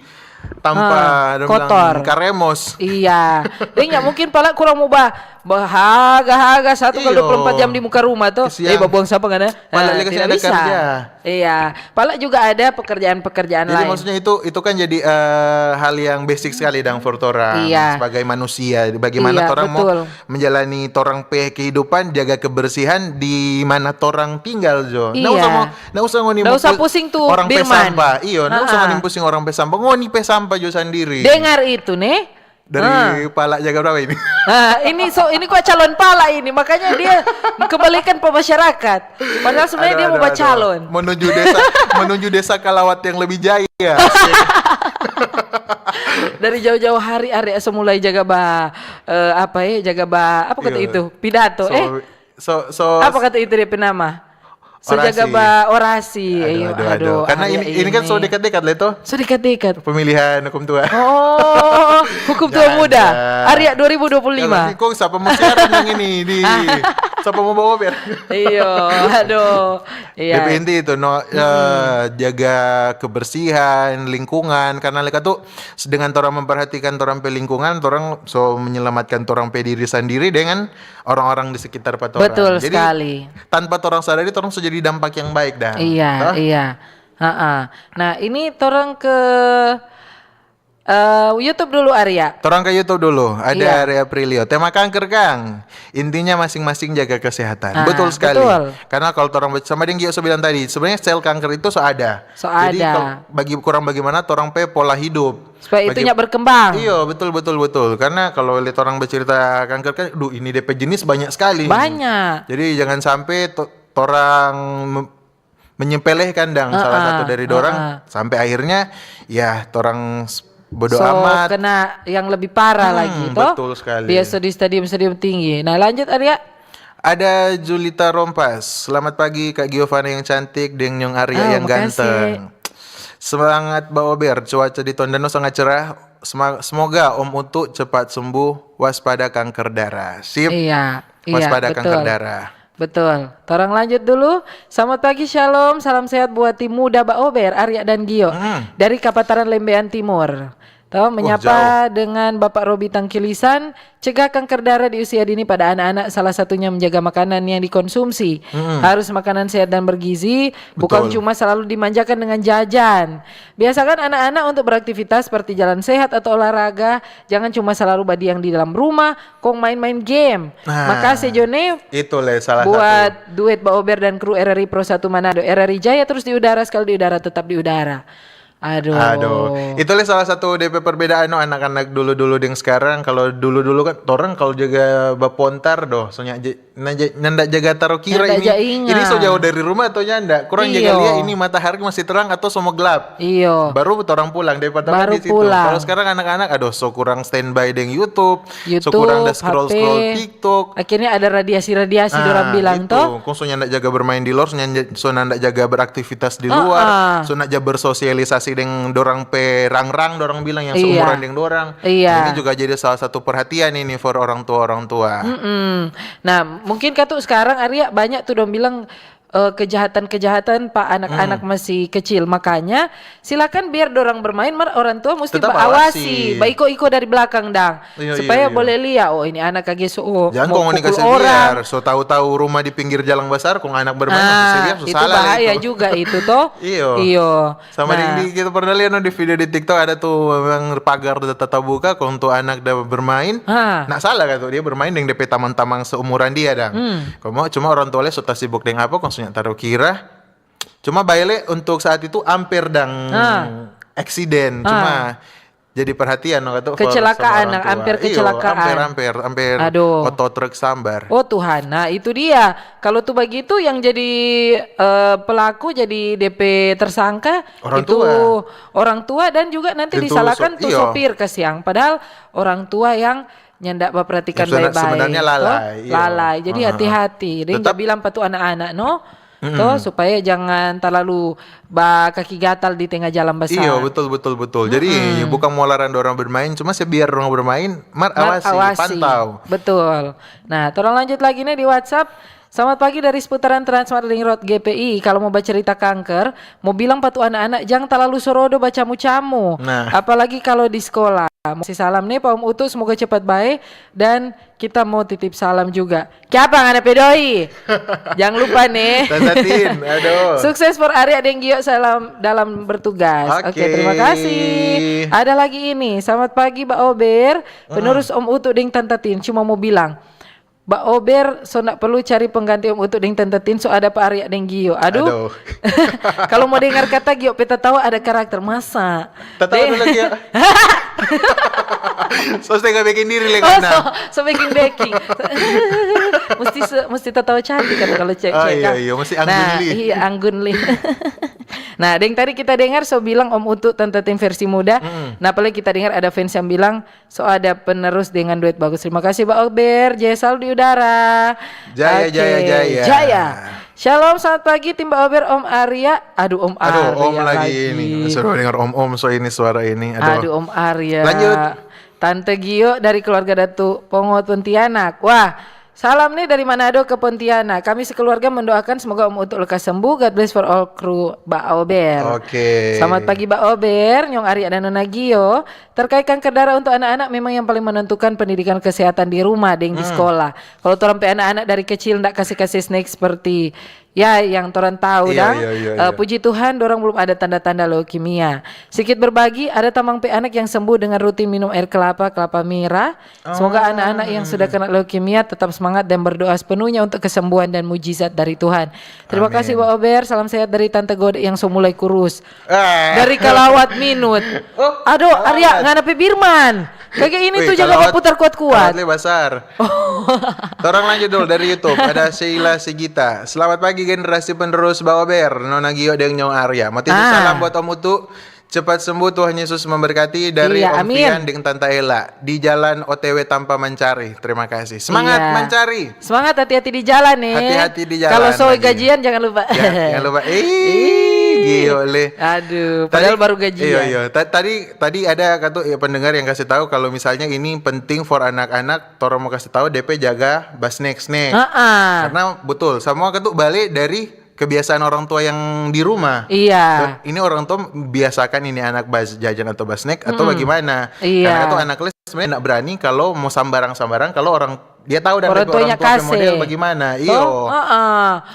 tampa Ah, dong kotor. Bilang, karemos. Iya. Dia nggak mungkin pala kurang mau bah bahaga-haga satu kali Iyo. dua puluh empat jam di muka rumah tuh. Kesian. Eh, babuang sampah kan ya? Pala Eh, lagi tidak ada bisa. Kerja. Iya. Pala juga ada pekerjaan-pekerjaan Jadi lain. Maksudnya itu itu kan jadi eh, hal yang basic sekali dang for torang Iya. Sebagai manusia. Bagaimana Iya, torang betul. Mau menjalani torang pe kehidupan, jaga kebersihan di mana torang tinggal jo. Nggak Iya. Usah mau, nggak usah ngoni Nggak mau usah pu- pusing tuh, orang pe Birman. Sampah. Iyo, nggak usah Ah, ngoni ah. Pusing orang pe sampah. Ngoni pe sampah jo sendiri. Dengar itu nih. Dari pala jaga berapa ini? Ah, ini so ini kok calon pala ini, makanya dia kembalikan ke masyarakat. Padahal sebenarnya Aduh, dia mau aduh, bacalon. Aduh. Menuju desa, menuju desa Kalawat yang lebih jaya. Dari jauh-jauh hari are so mulai jaga ba eh, apa ya, jaga ba apa kata Iya. Itu? Pidato. So, eh, so, so, apa kata itu dia pe nama? So jaga ba orasi. Aduh, Ayo, aduh, aduh. Karena Arya ini, ini kan so dekat-dekat le toh. So dekat-dekat. Pemilihan hukum tua. Oh, hukum tua Jangan, muda. jangan. Arya dua ribu dua puluh lima. Jangan, kok siapa mau siaran yang ini di siapa mau bawa ber? Iyo, aduh. Iya. Tapi inti itu no eh, jaga kebersihan lingkungan karena mereka tuh dengan orang memperhatikan orang pe lingkungan, orang so menyelamatkan orang pe diri sendiri dengan orang-orang di sekitar patorang. Betul Jadi, sekali. Tanpa orang sadari, orang so jadi dampak yang baik dah. Iya, Toh? Iya. Ha-ha. Nah, ini torang ke, eh, YouTube dulu, Arya. Torang ke YouTube dulu. Ada Iya. Arya Prilio. Tema kanker, Kang. Intinya masing-masing jaga kesehatan. Ah, Betul sekali. betul. Karena kalau torang be-, sama deng Gio so bilang tadi, sebenarnya sel kanker itu so ada. So Jadi ada. kalau bagi, kurang bagaimana torang pe pola hidup. Supaya itu Bagi- nya berkembang. Iyo, betul, betul, betul. Karena kalau lihat orang bercerita kanker kan, duh, ini D P jenis banyak sekali. Banyak. Jadi jangan sampai to-, torang me-, menyepelekan dang salah Heeh, satu dari dorang, heeh. sampai akhirnya ya torang s-, bodo So, amat. kena yang lebih parah Hmm, lagi, toh? betul sekali. Dia so di stadium-stadium tinggi. Nah, lanjut, Arya. Ada Julita Rompas. "Selamat pagi, Kak Giovanna yang cantik, deng Nyong Arya Oh, yang makasih. ganteng. Semangat, Ba Ober. Cuaca di Tondano sangat cerah. Sema-, semoga Om Utu cepat sembuh. Waspada kanker darah." Sip. Iya, iya, Waspada betul. kanker darah. Betul. Torang lanjut dulu. "Selamat pagi, Shalom. Salam sehat buat tim muda Ba Ober, Arya dan Gio. Hmm. Dari Kapataran Lembean Timur." Toh, menyapa jauh. dengan Bapak Robi Tangkilisan, cegah kanker darah di usia dini pada anak-anak, salah satunya menjaga makanan yang dikonsumsi. Mm-mm. Harus makanan sehat dan bergizi, bukan Betul. cuma selalu dimanjakan dengan jajan. Biasakan anak-anak untuk beraktivitas seperti jalan sehat atau olahraga, jangan cuma selalu badiam di dalam rumah, kong main-main game. Nah, Makasih, Jone, itu le salah buat satu. duet Ba Ober dan kru R R I Pro satu Manado. R R I Jaya terus di udara, sekali di udara, tetap di udara. Aduh. Aduh, itu le salah satu D P perbedaan no anak-anak dulu-dulu deng skarang. Kalau dulu-dulu kan torang kalau jaga bapontar doh, so nya je-, nanda, nanda jaga taro kira Nanda ini. ja inga. Ini so jauh dari rumah atau nyanda? Kurang jaga Iyo. lia ini matahari masih terang atau so mo gelap. Iyo. Baru torang pulang dari pertama Baru di situ. pulang. Kalau sekarang anak-anak, aduh, so kurang standby deng YouTube, so kurang da YouTube, scroll-scroll H P. TikTok. Akhirnya ada radiasi-radiasi Ah, dorang bilang itu. toh. Kong so nyanda jaga bermain di luar, so nyanda, so nyanda jaga beraktivitas di Ah, luar, ah. so nyanda jaga bersosialisasi deng dorang pe rang-rang, dorang bilang yang Iya. seumuran deng dorang. Iya. Nah, ini juga jadi salah satu perhatian ini for orang tua-orang tua. Mm-mm. Nah, mungkin katu sekarang, Arya, banyak tuh dong bilang, eh, kejahatan-kejahatan pa anak-anak Mm. masih kecil. Makanya silakan biar dorang bermain, mar orang tua musti Tetap baawasi, awasi. baiko-iko dari belakang dang. Iyo, Supaya iyo, iyo. boleh lia, oh, ini anak kage so, oh, Jangan mau kong ini pukul kasih orang. biar, so tahu-tahu rumah di pinggir jalan besar, kong anak bermain Ah, masih lihat, so itu salah lah bahaya itu. juga itu, toh. Iyo. Iyo. Sama Nah. deng di, kita pernah lihat no, di video di TikTok ada tuh memang pagar da tatabuka, kong tuh anak da bermain. Ah. Nah, salah kan tuh, dia bermain deng depe tamang-tamang seumuran dia dang. Hmm. Kong mo, cuma orang tua le so tasibuk deng apa, kong so nya taru kira. Cuma bae le untuk saat itu amper dang Ah. eksiden, Ah. cuma jadi perhatian no, katu, for Kecelakaan, sama orang nah, tua. amper Iyo, kecelakaan. amper, amper, amper Aduh. oto truk sambar. Oh Tuhan, nah itu dia. Kalau tu bagitu yang jadi, eh, pelaku jadi depe tersangka Orang itu tua. orang tua dan juga nanti Itu disalahkan so-, tu iyo. sopir, kasiang. Padahal orang tua yang nyanda baperhatikan Yang sebe-, bae-bae, sebenarnya toh? lalai, iyo. Lalai. Jadi Heeh. hati-hati. Deng Tetap ja bilang pa tu anak-anak, no? Mm-mm. Toh, supaya jangan talalu bakaki gatal di tenga jalan basar. Iyo, betul, betul, betul. Jadi, Mm-mm. bukan mo larang dorang bermain, cuma se biar dorang bermain, mar Mar awasi, awasi. pantau. Betul. Nah, torang lanjut lagi nih di WhatsApp. "Selamat pagi dari seputaran Transmart Ring Road G P I. Kalau mau bacerita kanker, mau bilang pa tu anak-anak, jang talalu sorodo bacamu-camu. Nah. Apalagi kalau di sekolah. Mau se salam nih pa Om Utu, semoga cepat bae. Dan kita mau titip salam juga." Kiapa ngana pe doi? Jangan lupa nih. Tantatin, aduh. Sukses for Arya deng Gio, salam dalam bertugas. Oke, Oke. terima kasih. Ada lagi ini. "Selamat pagi, Ba Ober. Penerus Om Utu deng Tantatin. Cuma mau bilang, Ba Ober so ndak perlu cari pengganti Om Utu deng Tantatin, so ada pa Arya deng Gio." Aduh. Aduh. Kalau mau dengar kata Gio pe tatawa ada karakter. Masa? Tatawa Deng- dulu, Gio. So, setengah bikin diri, Leng, Oh, Ana. so, so bikin beking. Mesti se-, mesti tatawa cantik kan kalau cek-, Oh, cek, iya, kan? iya, mesti anggun, Nah, Li. iya, anggun, Li. Nah, deng tadi kita dengar so bilang Om Utu Tantatin versi muda. Mm-mm. Nah, apalagi kita dengar ada fans yang bilang, "So ada penerus dengan duet bagus." Terima kasih, Ba Ober. Jaya selalu di udara. Jaya, Oke, jaya, jaya. jaya. Shalom, selamat pagi, tim Ba Ober, Om Arya. Aduh, Om Aduh, Arya Om lagi lagi. ini. Suruh dengar Om-Om, so ini suara ini. Aduh. Aduh, Om Arya. Lanjut. Tante Gio dari keluarga Datu Pongot Pontianak. Wah, salam nih dari Manado ke Pontianak. Kami sekeluarga mendoakan semoga Om Utu lekas sembuh. God bless for all kru Ba Ober. Oke. Selamat pagi, Ba Ober, Nyong Arya dan Nona Gio. Terkait kanker darah untuk anak-anak, memang yang paling menentukan pendidikan kesehatan di rumah deng di Hmm. sekolah. Kalau torang pe anak-anak dari kecil ndak kase-kase snack seperti Ya, yang torang tahu. Iya, dang. Iya, iya, eh, iya. Puji Tuhan, dorang belum ada tanda-tanda leukemia. Sedikit berbagi, ada tamang pe anak yang sembuh dengan rutin minum air kelapa, kelapa merah. Semoga anak-anak yang sudah kena leukemia tetap semangat dan berdoa sepenuhnya untuk kesembuhan dan mujizat dari Tuhan. Terima kasih, Wa Ober. Salam sehat dari Tante Gode yang so mulai kurus. Ah. Dari kalawat minut. Oh, aduh, Arya, ngana pe Birman. Kage ini tuh jaga baputar kuat-kuat. Kalawat le basar. Torang lanjut dulu dari YouTube. Ada Sheila Sigita. Selamat pagi generasi penerus Bawa Ber, Nona Gio deng Nyong Arya. Mau titip salam buat Om Utu. Cepat sembuh, Tuhan Yesus memberkati. Dari Om Fian deng Tanta Ella di jalan O T W tanpa mencari. Terima kasih. Semangat mencari. Semangat, hati-hati di jalan, eh. Hati-hati di jalan. Kalau soe gajian, jangan lupa. Ya, jangan lupa. Ih, Gio le. Aduh, padahal baru gajian. Iya, iya. Tadi, tadi ada katu, ya, pendengar yang kasih tahu kalau misalnya ini penting for anak-anak, torang mau kasih tahu D P jaga basnek-snek. Karena betul, semua katu balik dari kebiasaan orang tua yang di rumah. Iya. Ini orang tua biasakan ini anak bas jajan atau basnek atau bagaimana? Iya. Karena itu anak les sebenarnya nggak berani kalau mau sambarang-sambarang kalau orang dia tahu dan orang tuanya orang tua pe model bagaimana. Iyo.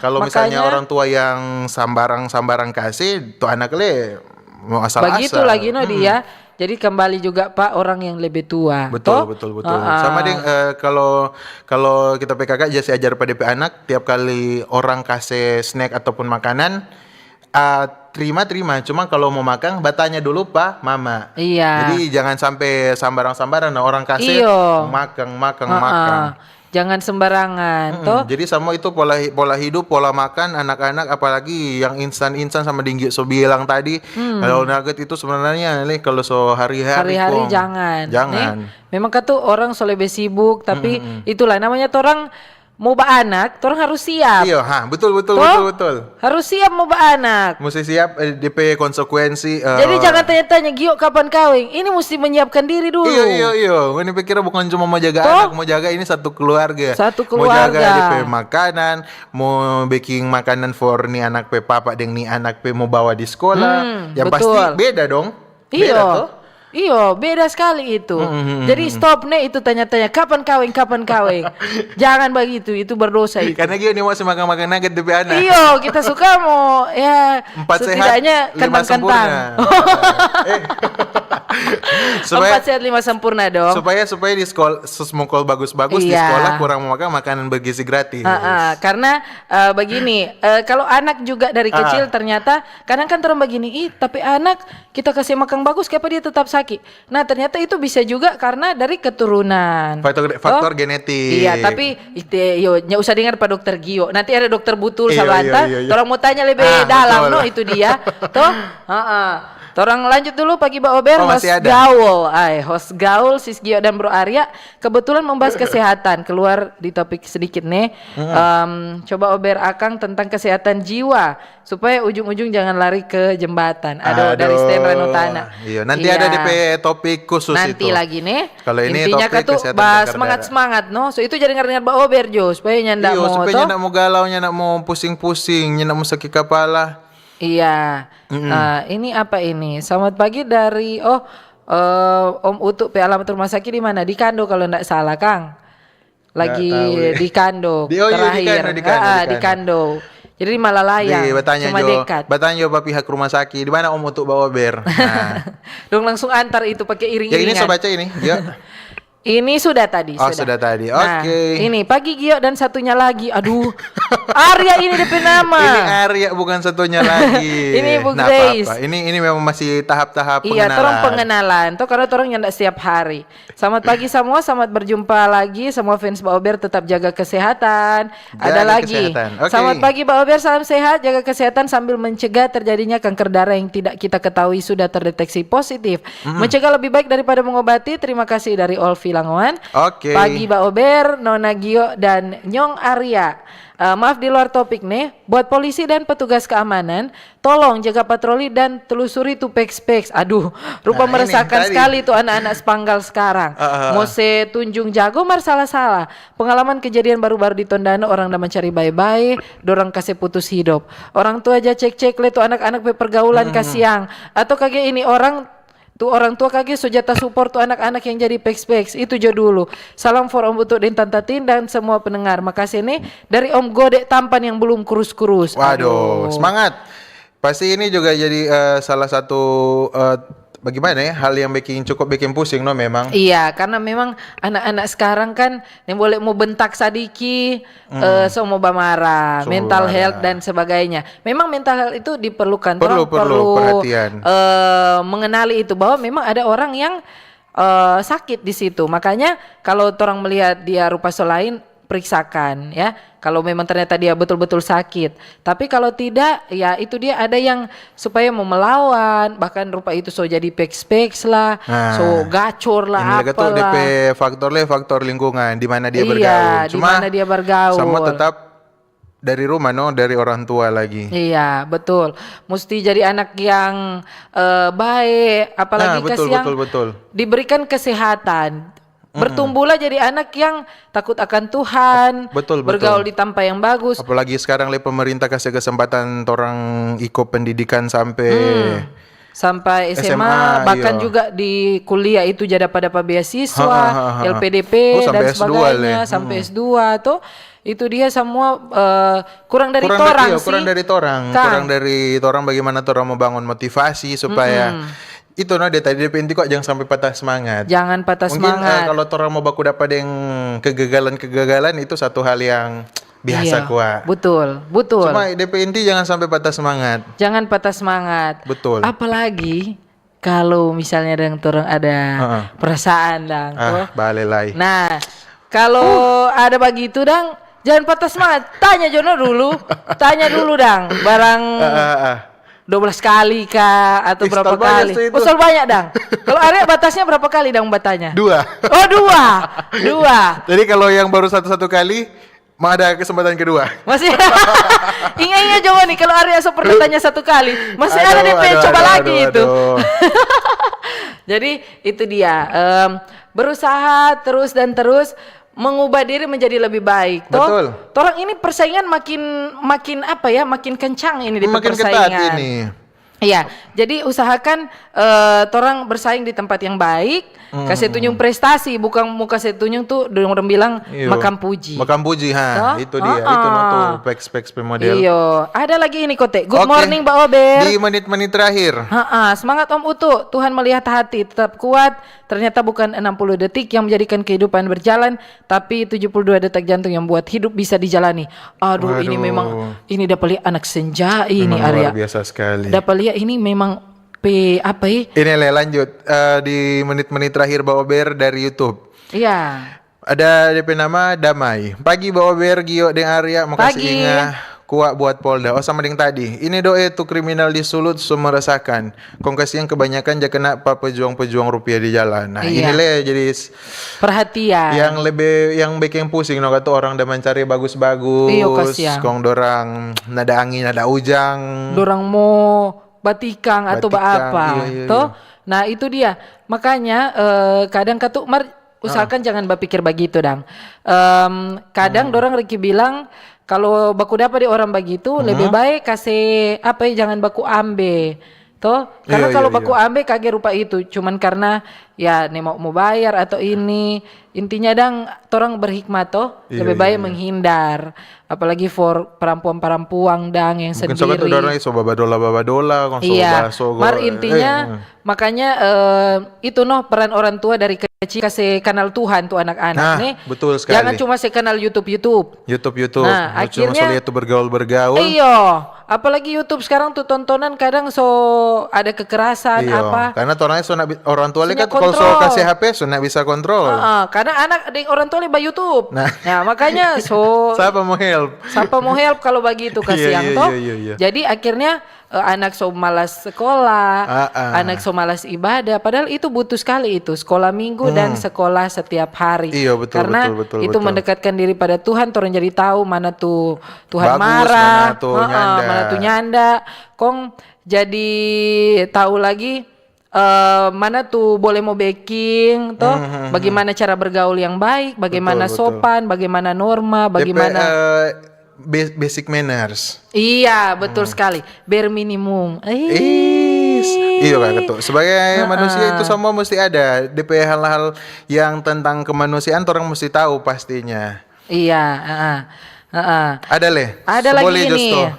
Kalau misalnya orang tua yang sambarang-sambarang kasih, tuh anak le mau asal-asal. Begitu lagi no dia. Jadi kembali juga pa orang yang lebih tua. Betul, betul, betul. Sama deng, eh, kalau kalau kita P K K jadi ajar pa depe anak, tiap kali orang kase snack ataupun makanan, ah, terima, terima. Cuma kalau mau makan, batanya dulu pa mama. Iya. Jadi jangan sampe sambarang-sambarang, nah, orang kase makan, makan, makan. Jangan sembarangan, toh. Jadi sama itu pola hi-, pola hidup, pola makan anak-anak, apalagi yang instan-instan sama deng Gio so bilang tadi, kalau nugget itu sebenarnya nih kalau so hari-hari kong, jangan. Jangan. Memang katu orang so lebe sibuk, tapi itulah namanya torang mo baanak, torang harus siap. Iya, ha, betul, betul, betul, betul. Harus siap mo baanak. Musti siap, eh, depe konsekuensi, eh. Jadi jangan tanya-tanya, "Gio, kapan kaweng?" Ini musti menyiapkan diri dulu. Iya, iya, iya. Ngoni pikir bukan cuma mau jaga anak, mau jaga ini satu keluarga. Satu keluarga. Mau jaga depe makanan, mau bikin makanan for ni anak pe papa deng ni anak pe mau bawa di sekolah. Yang pasti beda dong. Beda toh? Iyo, beda skali itu. Jadi stop ne itu tanya-tanya, "Kapan kaweng, kapan kaweng?" Jangan bagitu, itu berdosa itu. Karena Gio ni masih makan-makan nugget depe anak. Iyo, kita suka mo, ya, setidaknya kentang-kentang. Empat sehat, lima sempurna. Eh. Empat sehat, lima sempurna dong. Supaya, supaya di sekolah, semua bagus-bagus di sekolah kurang mau makan makanan bergizi gratis. Karena, eh, begini, eh, kalau anak juga dari kecil ternyata kadang kan torang begini, "Ih, tapi anak kita kasih makan bagus, kenapa dia tetap sakit?" Nah, ternyata itu bisa juga karena dari keturunan. Faktor, faktor genetik. Iya, tapi ite, yo, nggak usah dengar pa dokter Gio. Nanti ada dokter Butul Sabanta, torang mau tanya lebih dalam, no, itu dia. Toh? Heeh. Torang lanjut dulu pagi Ba Ober, host gaul. Ai, host gaul, Sis Gio dan Bro Arya. Kebetulan membahas kesehatan, keluar di topik sedikit, nih. Em, coba Ober Akang tentang kesehatan jiwa. Supaya ujung-ujung jangan lari ke jembatan. Aduh, dari Sten Rano Tana. Iya, nanti ada depe topik khusus itu. Nanti lagi nih. Kalau ini intinya topik kesehatan kanker darah. Semangat-semangat, no. So, itu jadi dengar-dengar Ba Ober jo, supaya nyanda mau, supaya nyanda mau galau, nyanda mau pusing-pusing, nyanda mau sakit kepala. Iya. Eh, ini apa ini? Selamat pagi dari, oh, eh, Om Utu pe alamat rumah sakit di mana? Di Kando kalau ndak salah, Kang. Lagi di Kando terakhir. Di Kando, di Kando. Jadi di Malalayang, cuma dekat. Batanya jo pa pihak rumah sakit, di mana Om Utu Ba Ober? Nah. Dong langsung antar itu pakai iring-iringan. Yang ini so baca ini, ya. Ini sudah tadi. Oh, sudah tadi. Oke. Ini pagi Gio dan satunya lagi. Aduh. Arya ini depe nama. Ini Arya, bukan satunya lagi. Ini Ibu Grace. Ini, ini memang masih tahap-tahap pengenalan. Iya, torang pengenalan. Toh karena torang nyanda setiap hari. Selamat pagi samua, selamat berjumpa lagi. Samua fans Ba Ober tetap jaga kesehatan. Ada lagi. Selamat pagi Ba Ober, salam sehat, jaga kesehatan sambil mencegah terjadinya kanker darah yang tidak kita ketahui sudah terdeteksi positif. Mencegah lebih baik daripada mengobati. Terima kasih dari Olvi Langoan. Oke. Pagi Ba Ober, Nona Gio, dan Nyong Arya. Eh, maaf di luar topik nih. Buat polisi dan petugas keamanan, tolong jaga patroli dan telusuri tu peks-peks. Aduh, rupa meresahkan skali tu anak-anak Spanggal sekarang. Mo se tunjung jago mar salah-salah. Pengalaman kejadian baru-baru di Tondano, orang da mencari bae-bae, dorang kase putus hidup. Orang tua ja cek-cek le tu anak-anak pe pergaulan, kasiang. Atau kage ini orang Tu orang tua kage so ja ta support tu anak-anak yang jadi peks-peks. Itu jo dulu. Salam for Om Utu deng Tanta Tin dan semua pendengar. Makase ne dari Om Gode tampan yang belum kurus-kurus. Waduh, semangat. Pasti ini juga jadi eh, salah satu eh, bagaimana ya, hal yang bikin cukup bikin pusing no memang. Iya, karena memang anak-anak sekarang kan yang boleh mau bentak sadiki, eh, so mau bamara, So mau mental bamara. Health dan sebagainya. Memang mental health itu diperlukan. Perlu, Torang perlu perhatian. Eh, mengenali itu bahwa memang ada orang yang eh, sakit di situ. Makanya kalau torang melihat dia rupa so lain, periksakan ya. Kalau memang ternyata dia betul-betul sakit. Tapi kalau tidak, ya itu dia ada yang supaya mau melawan, bahkan rupa itu so jadi peks-peks lah, Nah. So gacor lah, Ini lagi tuh apalah. D P faktor le, faktor lingkungan di mana dia Iya, bergaul. di mana dia bergaul. Semua tetap dari rumah no, dari orang tua lagi. Iya, betul. Mesti jadi anak yang eh, baik, apalagi Nah, betul, kasih yang betul, betul. Diberikan kesehatan. Bertumbuhlah jadi anak yang takut akan Tuhan, Betul, betul. Bergaul di tempat yang bagus. Apalagi sekarang le pemerintah kasih kesempatan orang iko pendidikan sampai Sampai S M A, S M A, bahkan iya. Juga di kuliah itu jadi pada beasiswa, Ha, ha, ha, ha. L P D P Oh, dan sampai S dua sebagainya, le. Sampai S dua tuh. Itu dia semua eh, kurang dari kurang torang dari, iya, sih. Kurang dari torang, Kan? Kurang dari torang bagaimana torang mau bangun motivasi supaya itu no dia tadi D P inti kok jangan sampai patah semangat. Jangan patah Mungkin eh, semangat. Kalau torang mau baku dapa deng kegagalan-kegagalan itu satu hal yang biasa Iya, kwa. Betul, betul. Cuma D P inti jangan sampai patah semangat. Jangan patah semangat. Betul. Apalagi kalau misalnya dang torang ada Heeh. Perasaan dang. Ah, Toh. Bale lai. Nah, kalau ada begitu dang, jangan patah semangat. Tanya jo no dulu, tanya dulu dang. Barang Ah, ah, ah. dua belas kali kah atau Ih, berapa selalu banyak kali? sih itu. Oh, selalu banyak dang. Kalau Arya batasnya berapa kali dang batanya? Dua. Oh, dua. Dua. Jadi kalau yang baru satu-satu kali, mau ada kesempatan kedua. Masih ingat-ingat coba nih kalau Arya so pernah tanya satu kali, masih ada Aduh, D P aduh, coba aduh, lagi aduh, itu. aduh. Jadi itu dia em, berusaha terus dan terus mengubah diri menjadi lebih baik. Toh, Betul. Torang ini persaingan makin makin apa ya, makin kencang ini di Makin persaingan. Ketat ini. Iya, jadi usahakan eh, torang bersaing di tempat yang baik, kasih tunjung prestasi, bukan mau kasih tunjung tuh orang bilang Iyo. Makam puji. Makam puji, ha. Toh? Itu dia, Ah, itu no ah. Tuh peks-peks pe model. Iyo, ada lagi ini Kote. Good Oke. Morning, Mbak Ober. Di menit-menit terakhir. Ha-ha, semangat Om Utu, Tuhan melihat hati, tetap kuat. Ternyata bukan enam puluh detik yang menjadikan kehidupan berjalan, tapi tujuh puluh dua detak jantung yang buat hidup bisa dijalani. Aduh, ini Waduh. Memang ini dapat lihat anak senja ini Memang Arya. Luar biasa sekali. Dapat lihat ini memang pe apa eh? Ini le lanjut eh, di menit-menit terakhir Mbak Ober dari YouTube. Iya. Ada D P nama Damai. Pagi Mbak Ober, Gio deng Arya, makasih Pagi. Inga. Kuat buat Polda. Oh sama deng tadi. Ini doe tu kriminal di Sulut so meresahkan. Kong kasiang kebanyakan ja kena pa pejuang-pejuang rupiah di jalan. Nah, Iya. Ini le jadi s- Perhatian. yang lebih yang bikin pusing no kata orang da mencari bagus-bagus. Iyo, kasiang. Kong dorang nada angin, nada ujang. Dorang mo batikang atau Batikang, baapa, iya, iya, toh? Iya. Nah, itu dia. Makanya eh, kadang katu mar usahakan Ah. jangan berpikir begitu dang. Em, kadang Hmm. dorang Ricky bilang kalau baku dapa di orang begitu lebih baik kasih apa ya jangan baku ambe. Toh? Karena Iya, kalau iya, baku ambe kage rupa itu cuman karena ya ne mau mau bayar atau ini intinya dang torang berhikmat toh Iya, lebih iya, baik iya. Menghindar apalagi for perempuan-perempuan dang yang Mungkin sendiri. Sobat tu dorang so babadola-badola, kong so Iya, baso, mar go- intinya eh, eh. Makanya eh, itu noh peran orang tua dari kecil kasih kenal Tuhan tuh anak-anak Nah, nih. Betul sekali. Jangan cuma saya kenal YouTube YouTube. YouTube YouTube. Nah, Cuma akhirnya- so lihat tu bergaul-bergaul. Iyo, apalagi YouTube sekarang tuh tontonan kadang so ada kekerasan Iyo, apa. Karena orang so nak bi- orang tua Punya kan kalau so kontrol. Kasih H P so nak bisa kontrol. Heeh, karena anak deng orang tua leba YouTube. Nah. Nah, makanya so Siapa mau help? Siapa mau help kalau begitu Iya, kasihan iya, toh? Iya, iya, iya. Jadi akhirnya eh, anak so malas sekolah, Ah, ah. Anak so malas ibadah, padahal itu butuh sekali itu sekolah minggu dan sekolah setiap hari. Iya, betul, Karena betul, betul, itu betul. Mendekatkan diri pada Tuhan, orang jadi tahu mana tuh Tuhan Bagus, marah, mana tuh heeh, nyanda. Mana tuh nyanda. Kong jadi tahu lagi eh, mana tuh boleh mau beking, toh? Hmm, hmm, hmm. Bagaimana cara bergaul yang baik, bagaimana Betul, betul. Sopan, bagaimana norma, D P, bagaimana eh, ba- basic manners. Iya, betul sekali. Bare minimum. Eh, Is, Iyo, Kak Ketua. Sebagai manusia itu semua mesti ada. D P hal-hal yang tentang kemanusiaan, orang mesti tahu pastinya. Iya, heeh. Heeh. Ada le? Ada lagi ini.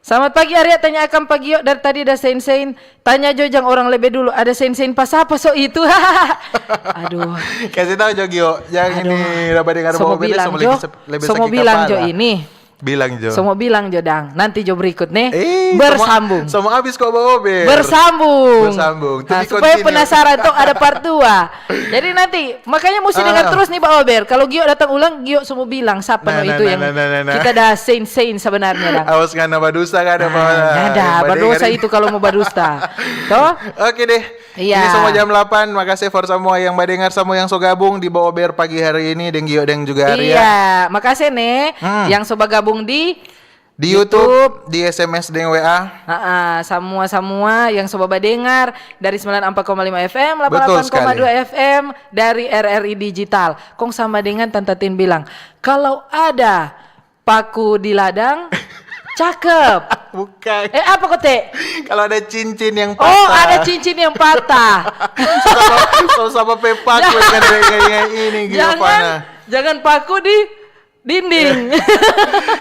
Selamat pagi, Arya. Tanya akang pa Gio, dari tadi ada sein-sein. Tanya jo jang orang lebe dulu. Ada sein-sein pa sapa so itu? Aduh. Kasih tahu jo, Gio. Yang ini dapat dengar. So mo bilang jo, so mo bilang jo ini. Bilang jo. So mo bilang jo dang. Nanti jo berikut nih. Bersambung. So mo abis kok bawa be. Bersambung. Bersambung. Nah, supaya penasaran tuh ada part dua. Jadi nanti, makanya mesti dengar terus nih, Pak Ober. Kalau Gio datang ulang, Gio semua bilang, "Sapa no itu yang kita ada sein-sein sebenarnya dah." Awas ngana badusta kan, apa? Ada badosa itu kalau mau badusta. Toh? Oke deh. Iya. Ini semua jam delapan. Makasih for semua yang badengar, semua yang so gabung di Bober pagi hari ini, deng Gio, deng juga Arya. Iya, makasih nih yang so bagabung di YouTube, di S M S deng W A. Samua-samua yang so badengar dari sembilan empat koma lima F M, delapan delapan koma dua F M dari R R I Digital. Kong sama dengan Tanta Tin bilang, kalau ada paku di ladang, cakep. Bukan. Eh, apa kote? Kalau ada cincin yang patah. Oh, ada cincin yang patah. Sama, sama, sama pe paku dengan, dengan ini, Gio. Jangan, jangan paku di dinding.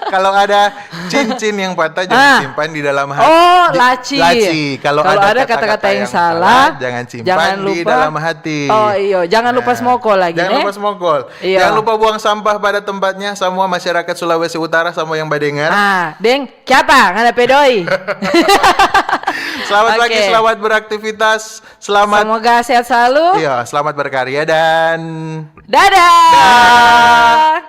Kalau ada cincin yang patah, jangan simpan di dalam hati. Oh, laci. Kalau ada kata-kata yang salah, jangan simpan di dalam hati. Oh, iyo, jangan lupa smokol lagi, jangan lupa smokol. Jangan lupa buang sampah pada tempatnya, semua masyarakat Sulawesi Utara, semua yang badengar. Ah, deng, kiapa? Ngana pedoi. Selamat pagi, selamat beraktivitas, selamat. Semoga sehat selalu. Iya, selamat berkarya dan dadah.